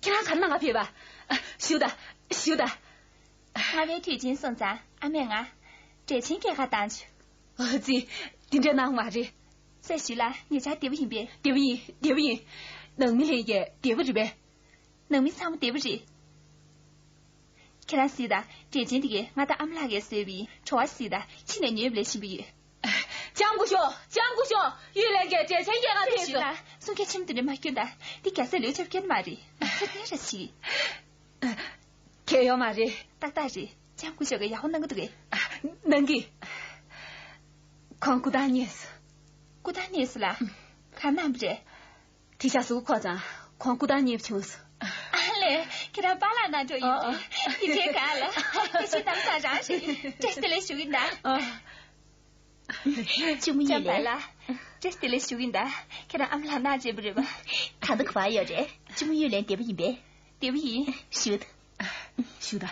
ཁྱེད་རང་ག་རེ་གནང་ག་ཕེབས་པ། ཞུ་ད། ཞུ་ད། ལྔ་པའི་དུས་ཆེན་སོང་ཙང་ཨ་མས་ང་འབྲས་ཆན་སྐྱེལ་ག་བཏང་བྱུང་། ཨ་ཙི། འདི་འདྲ་གནང་མ་རེད། སྲས་ཞུས་ལགས་ཉེ་ཆར་བདེ་པོ་ཡིན་པས། བདེ་པོ་ཡིན། བདེ་པོ་ཡིན། ནང་མི་ལྷན་རྒྱས་བདེ་པོ་རེད་པས། ནང་མི་ཚང་མ་བདེ་པོ་རེད། ཁྱེད་རང་གཟིགས་དང་། འབྲས་ཆན་དེ་གས་ང་དང་ཨ་མ་ལགས་ཀྱིས་བཟོས་པ་ཡིན། བྲོ་བ་གཟིགས་དང་། ཕྱི་ནས་ཉོས་པ་ལས་ཞིམ་པོ་ཡོད། ལྕམ་སྐུ་ཞབས། ལྕམ་སྐུ་ཞབས། གཡུལ་ལས་ཀྱི་འབྲས་ཆན་སྐྱེལ་ག་ཕེབས་སོང་། སྲས་ཞུས་ལགས། གསུང་སྐད་ཆེན་པོ་དེ་འདྲ་མ་སྐྱོན་དང་། འདི་རྒྱལ་སྲས་ལོས་ཆོབ་སྐྱོན་མ་རེད། ཁྱེད་ལྟ་ར་ཞིག་གལ་ཡོད་མ་རེད། ཏག་ཏག་རེད། ལྕམ་སྐུ་ཞབས་ཀྱིས་ཡག་པོ་གནང་གི་འདུག་གས། གནང་གི། ཁོང་སྐུ་ཐང་རྙེད་སོང་། སྐུ་ཐང་རྙེད་སོང་ལགས། ག་རེ་གནང་བ་རེད། དེ་ཤག་གཟུགས་པོ་འཁོར་ཙང་ཁོང་སྐུ་ཐང་རྙེད་པ་བྱུང་སོང་། ཨ་ལེ། ཁྱེད་རང་པཱ་ལགས་ནང་འགྲོ་ཡིན། ཨ། དེ་འདྲའི་ག་ལ། དེ་ཕྱི་ནང་ས་རང་རེད། བཀྲ་ཤིས་བདེ་ལེགས་ཞུ་གི་ཡིན་ད། ཨ། གཅུང་མོ་གཡུ་ལན། བཀྲ་ཤིས་བདེ་ལེགས་ཞུ་གི་ཡིན་ད། ཁྱེད་རང་ཨ་མ་ལགས་ནང་བརྗེ་པོ་རེད་པ། ད་ལྟ་ག་པར་ཡོད་རེད། གཅུང་མོ་གཡུ་ལན་བདེ་པོ་ཡིན་པས། བདེ་པོ་ཡིན། ཞུ་ད། ཞུ་ད།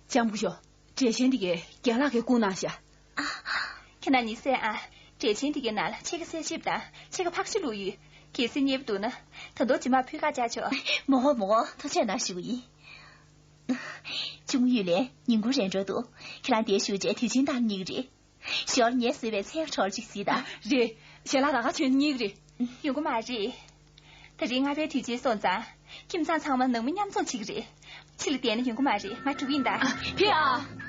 ལྕམ་སྐུ་ཞབས། འབྲས་ཆན་དེ་གའི་རྒན་ལགས་ཀྱིས་བསྐུར་གནང་ཤག་ཨ། ཁྱེད་རང་གཉིས་སེ་ཨ། འབྲས་ཆན་དེ་གའི་ནང་ལ་ཕྱེད་ཀ་གསལ་ཞིབ་དང་ཕྱེད་ཀ་ཕག་ཤི་བླུགས་ཡོད། གལ་སྲིད་མཉེས་པོ་འདུག་ན། ད་དུང་རྗེས་མ་ཕུད་ཁ་བཅག་ཆོག་མོ་ཧོ་མོ་ཧོ། ཐུགས་རྗེ་གནང་ཞུ་གི་ཡིན། གཅུང་མོ་གཡུ་ལན། ཉིན་གུང་རན་འགྲོ་འདུག་ཁྱེད་རང་འདིར་བཞུགས་བྱས་དུས་ཆེན་བཏང་གཉིས་ཀྱི་རེད། ཞོར་ངས་བཟོས་པའི་ཚལ་གྱི་གྲོ་ལོ་གཅིག་གཟིགས་དང་། རེད། ཞལ་ལག་ད་ག་བྱོན་གཉིས་ཀྱི་རེད། ཡོང་གི་མ་རེད། ད་རེས་རྔ་པའི་དུས་ཆེན་སོང་ཙང་། ཁྱིམ་ཚང་ཚང་མ་ནང་མི་མཉམ་འཛོམས་བྱེད་ཀྱི་རེད། ཕྱི་ལ་བསྡད་ན་ཡོང་གི་མ་རེད། ང་འགྲོ་གི་ཡིན་ད། ཨ། ཕེབས་ཨ།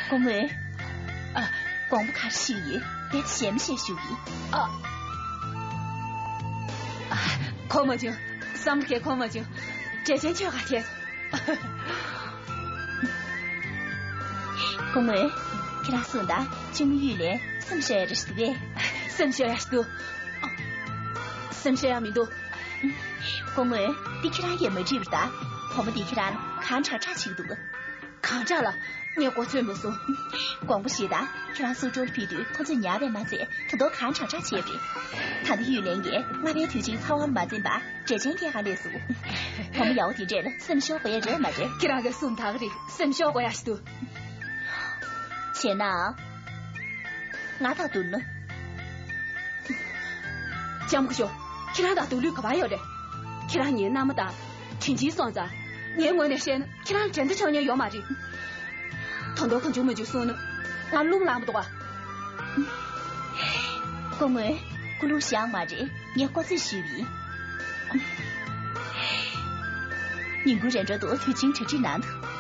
སྐུ་ངོ། ཨ། དགོངས་པ་ག་རེ་ཞུ་ཡིན། དཔེ་ཞེ་མི་ཞེས་ཞུ་གི། ཨ། ཨ། གོ་མ་བྱུང་། བསམ་བློ་གས་གོ་མ་བྱུང་། འབྲས་ཆན་ཁྱོད་ག་ཐད། སྐུ་ངོ། ཁྱེད་རང་གསུངས་དང་། གཅུང་མོ་གཡུ་ལན་སེམས་ཤོར་ཡ་རེ་ཞིག་འདུག་གས། སེམས་ཤོར་ཡ་ཞིག་འདུག་སེམས་ཤོར་ཡ་མི་འདུག་སྐུ་ངོ། འདི་ཁྱེད་རང་གིས་མ་འགྲིག་པ་རེད་ད། བུ་མོ་འདིས་ཁྱེད་རང་གང་དྲག་དྲག་བྱེད་ཀྱི་འདུག་གང་དྲག་ལ། ངས་གོ་ཚོད་མ་སོང་། དགོངས་པ་བཞེས་དང་། ཁྱེད་རང་སུ་ཀྲོལ་ཕུལ་དུས་ཁོ་ཚོས་ཉར་བས་མ་ཚད། ད་དུང་གང་དྲག་དྲག་བྱས་པ་རེད། ད་ལྟ་གཡུ་ལན་གྱིས་རྔ་པའི་དུས་ཆེན་ཚ་བོར་མ་འཛེམས་པར་འབྲས་ཆན་སྐྱེལ་ག་སླེབས་སོང་། བུ་མོ་ཡག་པོ་དེ་འདྲས་ལ་སེམས་ཤོར་དགོས་ཡ་རེད་མ་རེད། ཁྱེད་རང་གིས་གསུངས་དག་རེད། སེམས་ཤོར་དགོས་ཡ་ཞིག་འདུག་བྱས་ན། ང་དང་བསྡུར་ན། ལྕམ་སྐུ་ཞབས། ཁྱེད་རང་དང་སྡུར་ལུགས་ག་པར་ཡོད་རེད། ཁྱེད་རང་ངའི་མནའ་མ་དང་དྲིན་ཆེན་སོང་ཙང་། ངའི་ངོས་ནས་བཤད་ན་ཁྱེད་རང་འགྲན་ཟླ་ཆགས་མྱོང་ཡོད་མ་རེད། ད་དུང་གང་བྱུང་མང་བྱུང་གསུངས་ན་ང་རླུང་ལངས་མི་འདུག་ག་སྐུ་ངོ། སྐུ་རླུང་བཞེངས་མ་རེད། ངས་ཀོ་ཚོད་ཞུས་པ་ཡིན། ཉིན་གུང་རན་འགྲོ་འདུག་དུས་ཆེན་གྲ་སྒྲིག་གནང་འདུག་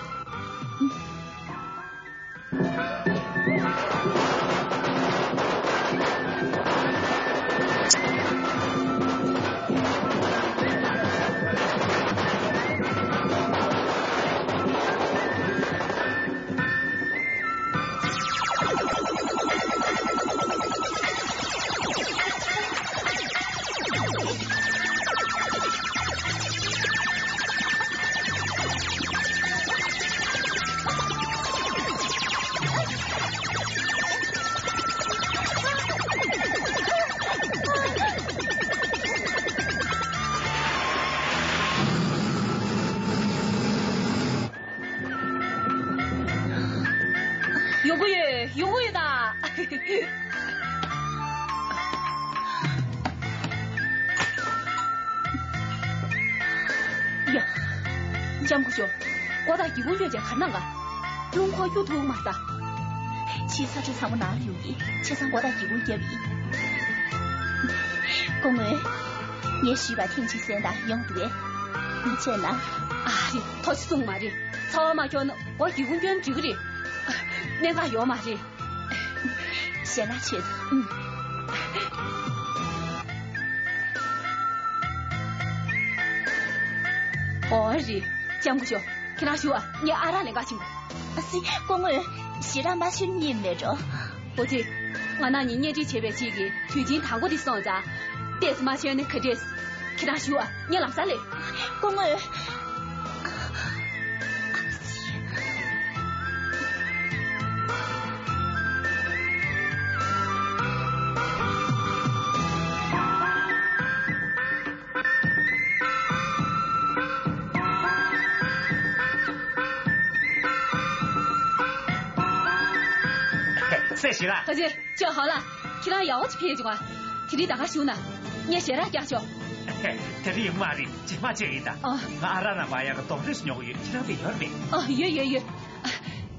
ཡོང་གི་ཡོད། ཡོང་གི་ཡོད་ད། ཡ། ལྕམ་སྐུ་ཞབས། སྒོ་དང་སྒེའུ་ཁུང་གཡོགས་བྱས་ག་ནང་ག་རླུང་ཁོག་གཡུག་ཐུབ་མ་ད། ཕྱིའི་ས་ཁྲ་ཚང་མ་ནང་ལ་ཡོང་གི། བྱས་ཙང་སྒོ་དང་སྒེའུ་ཁུང་བརྒྱབ་ཡིན། སྐུ་ངོ། ངས་ཞུས་པ་ཐེངས་གཅིག་གསན་དང་ཡོང་འདུག་གས། མ་བྱས་ན། ཨ་རེ། ཐོ་ཅི་གསུངས་མ་རེད། ཚ་བ་མ་ཁྱོག་ན་སྒོ་སྒེའུ་ཁུང་གྱོན་འགྲིག་གི་རེད། གནད་འགག་ཡོད་མ་རེད། ཞལ་ལག་མཆོད་དང་། ཨུམ། ཨོ་རེད། ལྕམ་སྐུ་ཞབས། ཁྱེད་རང་བཞུགས་ཨ། ངས་ཨ་རག་ལེན་ག་ཕྱིན་གོ། ཨ་ཙི། སྐུ་ངོ། ཞེ་དྲག་མ་ཤོར་ཉེས་མེད་འགྲོ། ཨོ་ཙི། ང་ནང་ཉིད་གཉེན་སྒྲིག་བྱས་པའི་རྗེས་ཀྱི་དུས་ཆེན་དང་པོ་དེ་སོང་ཙང་། ཏོག་ཙམ་མ་བྱས་ན་ག་འདྲས། ཁྱེད་རང་བཞུགས་ཨ། ངས་ལམ་སང་སླེབས། སྐུ་ངོ། སྲས་ཞིག་ལ། ད་ཅི། ཅོ་ཧ་ལ། ཁྱེད་རང་ཡག་པོ་ཅིག་ཕེབས་བྱུང་ང་། དེ་རིང་ད་ག་བཞུགས་ན། ངས་ཞལ་རག་རྒྱག་ཆོག་དེ་རིང་ཡོང་མ་རེད། རྗེས་མ་བྱས་ཡིན་ད། ཨ། ང་ཨ་རག་ནང་མ་ཡག་གི་དོང་རོས་ཉོ་གི་ཡོད། ཁྱེད་རང་དེ་ཡོད་རེད་པས། ཨ། ཡོད་ཡོད་ཡོད།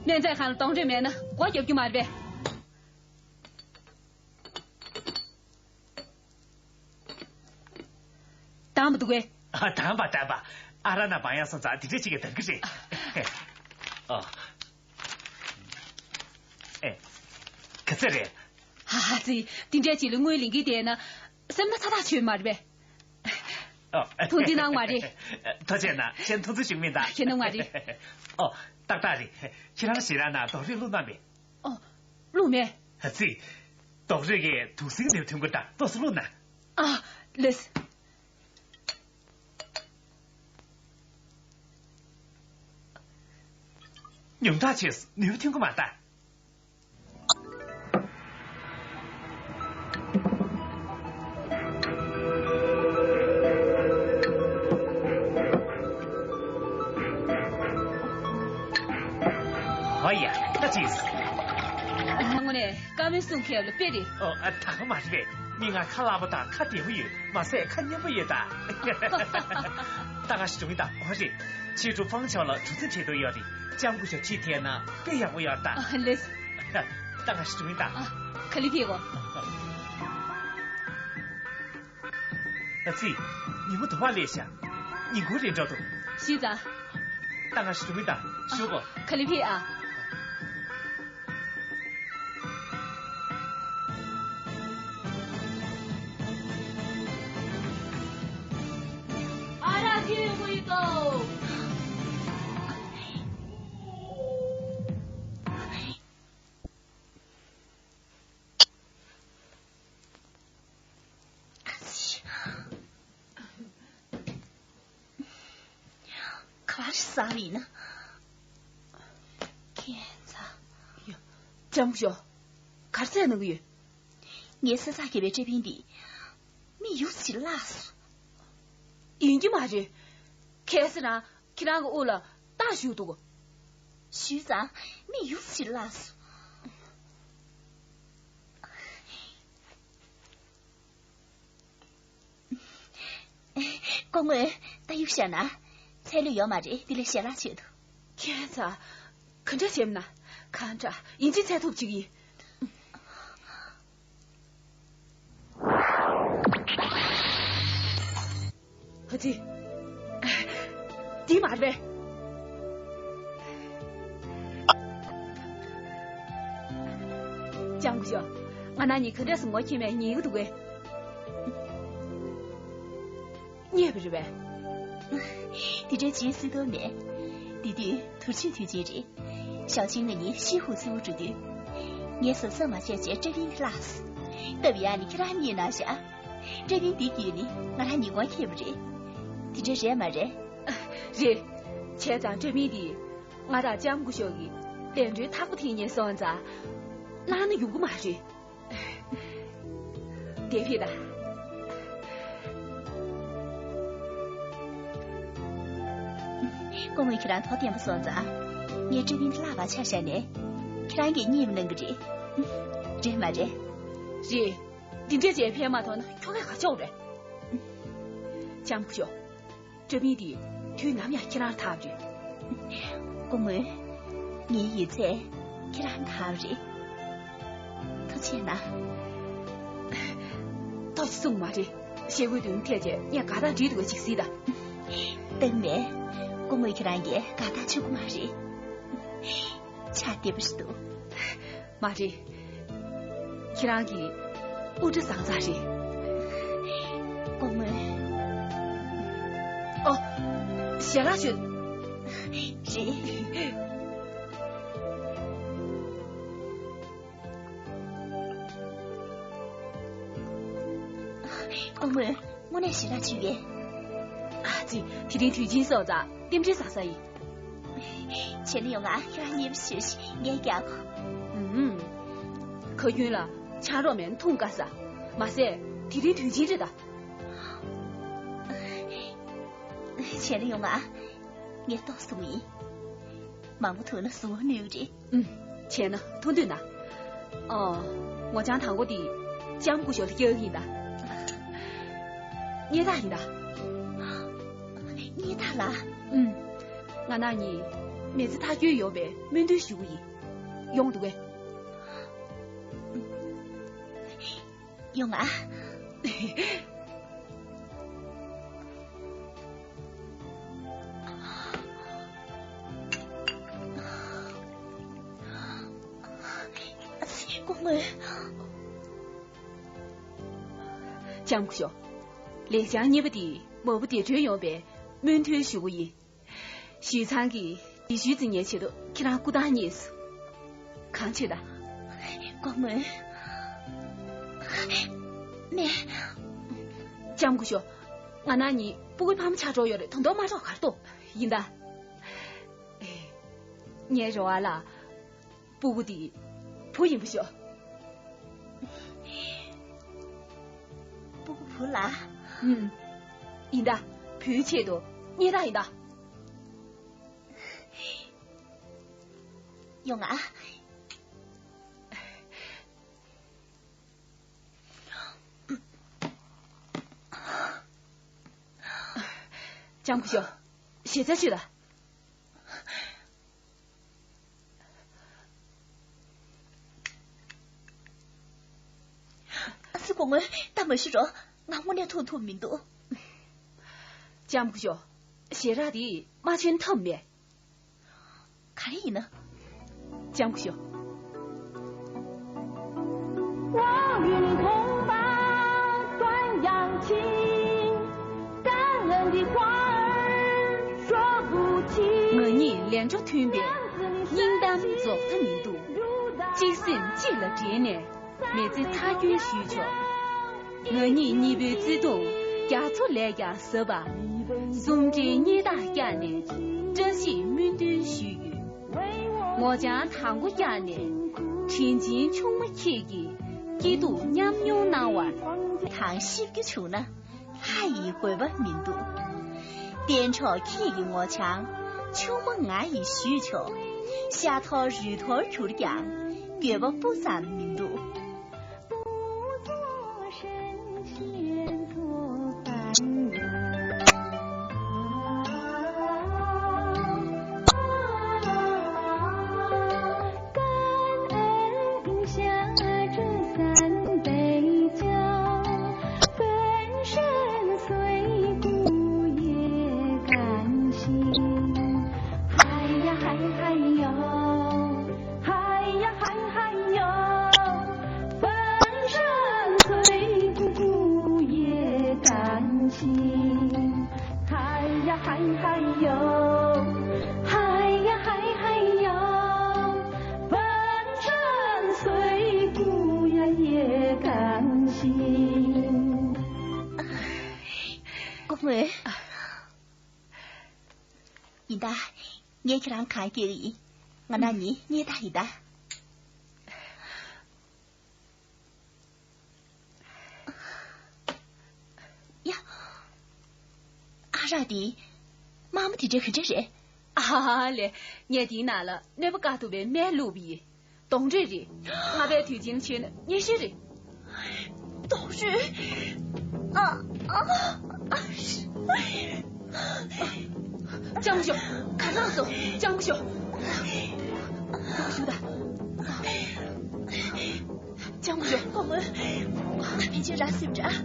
སྨན་རྫས་ཁང་ལ་དོང་རོས་མེད་ན་སྒོ་རྒྱབ་རྒྱུ་མ་རེད་པས། དྭངས་པ་འདུག་གས། ཨ། དྭངས་པ་དྭངས་པ། ཨ་རག་ནང་མ་ཡག་སོང་ཙང་དེ་འདྲས་ཅིག་གི་དར་གི་རེད། ཨ། ཨེ། ག་ཚད་རེད། ཧ་ཧ་ཙི། དེ་འདྲས་ཅིག་ལ་དངུལ་ལེན་གི་བསྡད་ན། སེམས་ན་ཚ་ཐག་ཆོད་མ་རེད་པས། ཨ། ཐུགས་འཛིན་གནང་མ་རེད། ཐུགས་རྗེ་གནང་། ཁྱེད་ཐུགས་རྗེ་ཞུ་མིན་ད། ཁྱེད་གནང་མ་རེད། ཨོ། ཏག་ཏག་རེད། ཁྱེད་རང་ཞལ་རག་ནང་དོང་རོས་བླུགས་གནང་མེད། ཨོ། བླུགས་མེད། ཨ་ཙི། རྡོག་རོས་ཀྱིས་དུག་སེལ་ནུས་པ་ཐོན་གྱི་ད། ཏོག་ཙམ་བླུགས་ན། ཨ། ལེས། ཉུང་དྲགས་ཆེ། ནུས་པ་ཐོན་གྱི་མ་ད། ཨ་ཡ། ད་ཅིག་དངོས་གནས་བཀའ་མོལ་གསུང་མཁན་ལ་དཔེ་རེད། ཨོ། ཨ། ད་ག་མ་རེད་པས། མི་ང་ཁ་ལག་པ་དང་ཁ་བདེ་པོ་ཡོད། མ་ཟད་ཁ་མཉེན་པོ་ཡོད་ད། ད་ང་ཞིག་འགྲོ་གི་ད། ཨོ་རེད། ཕྱི་དྲོ་ཕང་ཆོག་ལ་གྲུ་གཟིངས་ཁྲིད་དུ་ཡོད་རེད། ལྕམ་སྐུ་ཞབས་ཁྲིད་ཐལ་ན་དཔེ་ཡག་པོ་ཡོད་ད། ཨ། ལེས། ད་ང་ཞིག་འགྲོ་གི་ད། ཨ། ག་ལེ་ཕེབས་གོ། ཨ་ཙི། ཉིན་མོ་དུ་བ་ལས་ཤག་ཉིན་གུང་རེ་འགྲོ་འདུག་ཤི་ཙང་། ད་ང་ཞུ་མི་ད་ཞུ་གོ། ག་ལེ་ཕེབས་ཨ། ཨ་ར་ཁྱོད་ཀུ་ཡི་ཏོ། ག་རེ་ཟ་བ་ཡིན་ན། ཁྱད་མཚར། ཡ། ལྕམ་སྐུ་ཞབས། ག་རེ་ཟ་གནང་གི་ཡོད། ངའི་ས་ཚགས་རྒྱབ་པའི་སྤྲ་བན་འདི་མི་ཡུག་ཅིག་བརླགས་སོང་། ཡིན་གྱི་མ་རེད། གལ་སྲིད་རང་ཁྱེད་རང་གི་དབུ་ལ་རྟགས་བཞུགས་འདུག་ཞུས་ཙང་མི་ཡུག་ཅིག་བརླགས་སོང་། སྐུ་ངོ། ད་ཡུག་བཞག་ན། ཚལ་ལུད་ཡོད་མ་རེད། འདི་ལ་ཞལ་ལག་བྱེད་དོ། ཁྱད་མཚར། ག་འདྲ་བྱེད་ན། གང་འདྲ་ཡིན་གཅིག་ཚད་ཐུབ་ཅིག་ཡིན། ཨ་ཙི། འདི་མ་རེད་པས། ལྕམ་སྐུ་ཞབས། ང་རང་གཉིས་ག་འདྲས་སེ་ངོ་འཕྲད་མེད་ཉན་གྱི་འདུག་གས། རྙེད་པ་རེད་པས། དེ་འདྲའི་རྗེས་སུ་དོ་མེད། དེ་དུས་དུར་ཆེན་དུས་ཆེན་རེད། ཞའོ་ཆིང་ང་གཉིས་ཤི་ཧུ་སི་ཧུ་འགྲོ་དུས། ངས་བཟོད་བཟོད་མ་བྱས་བྱས་སྤྲ་བན་བརླགས་སོང་། སྟབས་ཡག་ནས་ཁྱེད་རང་རྙེད་གནང་ཤག་སྤྲ་བན་འདི་བརྒྱུད་ནས་ང་རང་གཉིས་ངོ་འཕྲད་པ་རེད། དེ་འདྲ་རེད་མ་རེད། རེད། བྱས་ཙང་སྤྲ་བན་འདི་ང་དང་ལྕམ་སྐུ་ཞབས་ཀྱིས་གདན་འདྲེན་ཐག་པ་འཐེན་ཉན་སོང་ཙང་། གནང་ན་ཡོང་གི་མ་རེད། དེ་ཕི་ད། སྐུ་ངོ་ཁྱེད་རང་ཐོག་བརྟན་པོ་སོང་ཙང་། ངས་སྤྲ་བན་བརླག་པ་ཆ་བཞག་ནས། ཁྱེད་རང་གིས་མཉེས་པོ་གནང་གི་རེད། རེད་མ་རེད། རེད། འདི་འདྲས་བྱས་ཕན་མ་ཐོགས་ན་ཁྱོ་གས་ག་ཆོག་རེད། ལྕམ་སྐུ་ཞབས། སྤྲ་བན་འདི་དུས་ནམ་ཡང་ཁྱེད་རང་ཐག་རེད། སྐུ་ངོ། ངའི་ཡོད་ཚད་ཁྱེད་རང་ཐག་རེད། ཐུགས་རྗེ་གནང་། ཐུགས་རྗེ་གསུངས་མ་རེད། ཞེ་དགུའི་དུས་ཐད་ཅེས་ངས་དགའ་ཐག་བྲིས་འདུག་ག་ཅིག་གཟིགས་དང་། གཏན་མེད། སྐུ་ངོ་ཁྱེད་རང་གིས་དགའ་ཐག་ཆོད་ཀྱི་མ་རེད། ཆ་བདེ་པོ་ཞིག་འདུག་མ་རེད། ཁྱེད་རང་གི་དབུ་སྐྲ་ཟང་ཟང་རེད། སྐུ་ངོ། ཨོ། ཞལ་ལག་ཞུ། རེད། སྐུ་ངོ། དངོས་གནས་ཞེ་དྲག་བྱུང་གས། ཨ་ཙི། དེ་རིང་དུས་ཆེན་སོང་ཙང་རྟེན་འབྲེལ་བཟང་ས་ཡིན། བྱས་ན་ཡོང་ང་ཁྱེད་རང་མཉེས་པོ་ཞུ་ཞིག་ངས་རྒྱག་གོ། ཨུམ། ཁ་རྒྱུན་ལ་ཆང་རོགས་མེད་ན་འཐུང་དཀའ་ས། མ་ཟད་དེ་རིང་དུས་ཆེན་རེད་ད། བྱས་ན་ཡོང་ང་། ངས་ཏོག་གསུམ་ཡིན། མང་པོ་འཐུང་ན་གཟུགས་པོ་གནོད་ཀྱི་རེད། ཨུམ། བྱས་ན་འཐུང་འདོད་ན། ཨོ། ངོ་རྐྱང་དང་པོ་དེ་ལྕམ་སྐུ་ཞབས་ལ་སྐྱེལ་གི་ཡིན་ད། སྙེ་ཐག་ཡིན་ད། སྙེ་ཐག་ལ། ཨུམ། ང་རང་གཉིས་མི་ཚེ་མཐའ་འཁྱོལ་ཡོང་བའི་སྨོན་འདུན་ཞུ་གི་ཡིན། ཡོང་འདུག་གས། ཡོང་ང་། སྐུ་ངོ། ལྕམ་སྐུ་ཞབས། ལེགས་བྱང་གཉིས་པ་དེ་མ་བུ་བདེ་དྲོད་ཡོང་བའི་སྨོན་འདུན་ཞུ་གི་ཡིན། ཞུས་ཚང་གིས་ཡེ་ཤུའི་རྩིས་ཉའི་ཆེད་དུ་ཁྱེད་རང་སྐུ་ཐང་རྙེད་སོང་། གང་བྱེད་ད། སྒོ་མོ། མེ། ལྕམ་སྐུ་ཞབས། ང་ན་ནི་སྤུ་གུའི་ཕ་མ་ཆགས་འགྲོ་ཡོད་རེད། དོན་དག་མ་འགྲོ་གར་འདུག་ཡིན་ད། ངའི་རོ་ཨ་ལ། སྤུ་གུ་དེ་བུ་ཡིན་པ་ཤོག་སྤུ་གུ་བུ་ལ། ཨུམ། ཡིན་ད། བུའི་ཆེད་དུ་སྙད་ད་ཡིན་ད། ཡོང་ང་། ལྕམ་སྐུ་ཞབས། ཞེ་ཚ་ཞུ་ད། ཨ་ཙི་སྐུ་ངོ་ད་མ་ཞུ་རོགས། ང་དངོས་གནས་ཐུབ་ཐུབ་མི་འདུག་ལྕམ་སྐུ་ཞབས། ཞེ་དྲག་དེ་མ་ཆེན་ཐབས་མེད། ག་རེ་ཡིན་ན། ལྕམ་སྐུ་ཞབས། ང་གཉིས་ལས་འཕྲོ་མཐུན་པའི་སྙིང་གཏམ་རྫོགས་མཐའ་མི་འདུག་གཅིག་སེམས་གཅིག་ལ་འབྲེལ་ནས་མི་ཚེ་མཐའ་འཁྱོལ་ཞུས་ཆོག་ང་གཉིས་གཉིས་པོའི་བརྩེ་དུང་རྒྱ་མཚོ་ལས་ཀྱང་ཟབ་པ། གསུམ་འབྲེལ་སྙེ་ཐག་བཀྱགས་ནས་བཀྲ་ཤིས་སྨོན་འདུན་ཞུས་ཡོད། ངོ་བྱང་དང་པོ་བཀྱགས་ནས་དྲིན་ཆེན་ཆུང་མ་ཁྱེད་ཀྱིས་སྐྱིད་སྡུག་མཉམ་མྱོང་གནང་བར་དང་ཤེས་རྒྱུ་བྱུང་ན་ལྷ་ཡི་དགོས་པ་མི་འདུག་གཏན་མཆོག་ཁྱེད་ཀྱི་ངོ་བྱང་ཆུང་མ་ང་ཡིས་ཞུས་ཆོག་ཤ་ཐོར་རུས་ཐོར་གྱུར་ཀྱང་འགྱོད་པ་སྤུ་ཙམ་མི་འདུག་སྐུ་ངོ། ཡིན་ད། ངས་ཁྱེད་རང་གང་སྐྱེལ་ཡིན། ང་ན་ནི་རྙེད་ད་ཡིན་ད། ཡ། ཨ་རག་འདི། དམར་མོ་དེ་འདྲ་ག་འདྲ་རེད། ཨ་ལེ། ངས་དེའི་ནང་ལ་གནོད་པ་བཀག་ཐུབ་པའི་སྨན་བླུགས་པ་ཡིན། གདོན་འདྲེ་རེད། སྔ་པའི་དུས་ཆེན་ཆེ་ན་ཉེ་ཤོས་རེད། གདོན་འདྲེ། ཨ། ཨ། ལྕམ་སྐུ་ཞབས། ག་ཚོད་སོང་། ལྕམ་སྐུ་ཞབས། ལྕམ་སྐུ་ཞབས་ད། ལྕམ་སྐུ་ཞབས། སྒོ་མོ། ང་ཕལ་ཆེར་རག་སེམས་འདྲ།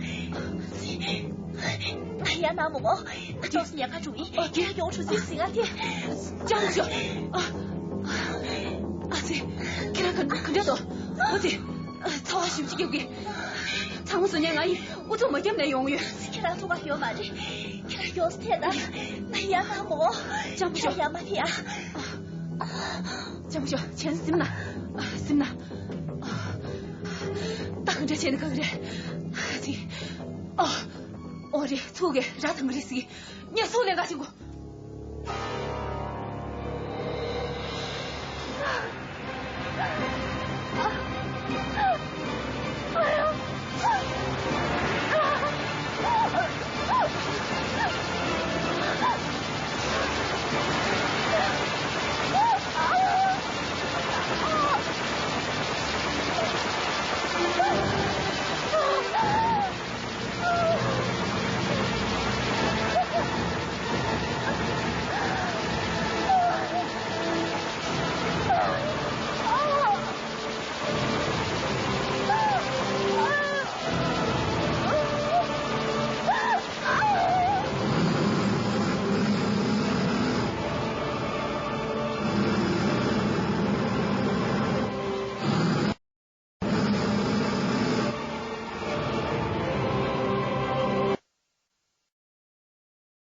ང་ཡར་ནང་མོ་མོ། ང་ཏོག་ཙམ་ཉལ་ཁ་འགྲོ་ཡིན། ཨ། ཁྱེད་རང་ཡོང་ཆུ་ཚོད་ཟིན་ང་དེ། ལྕམ་སྐུ་ཞབས། ཨ། ཨ་ཙི། ཁྱེད་རང་ག་ག་འདྲ་འདུག་ཨ་ཙི། ཚ་བ་ཞིམ་ཅིག་རྒྱབ་གི། ཚང་མ་བཟོ་ཉན་ང་ཡིན། ཨུ་ཚུགས་མ་བརྒྱབ་ནས་ཡོང་ཡོད། ཁྱེད་རང་ཚོ་ག་ཡོད་མ་རེད། ཁྱེད་རང་ཡོང་སེ་ཐད་ད། ང་ཡར་ནང་མོ། ལྕམ་སྐུ་ཞབས། ཁྱེད་རང་ཡར་མ་ཕེབས་ཨ། ལྕམ་སྐུ་ཞབས། བྱས་ན་སིམ་ན། ཨ། སིམ་ན། ཨ། ད་ག་འདྲ་བྱས་ན་ག་གི་རེད། ཨ་ཙི། ཨ། ཨོ་རེད། ཚུགས་ཀྱི་ར་ཐང་གི་རེད་ཟིག་ངས་སུ་ལས་ཀ་བྱེད་དགོས།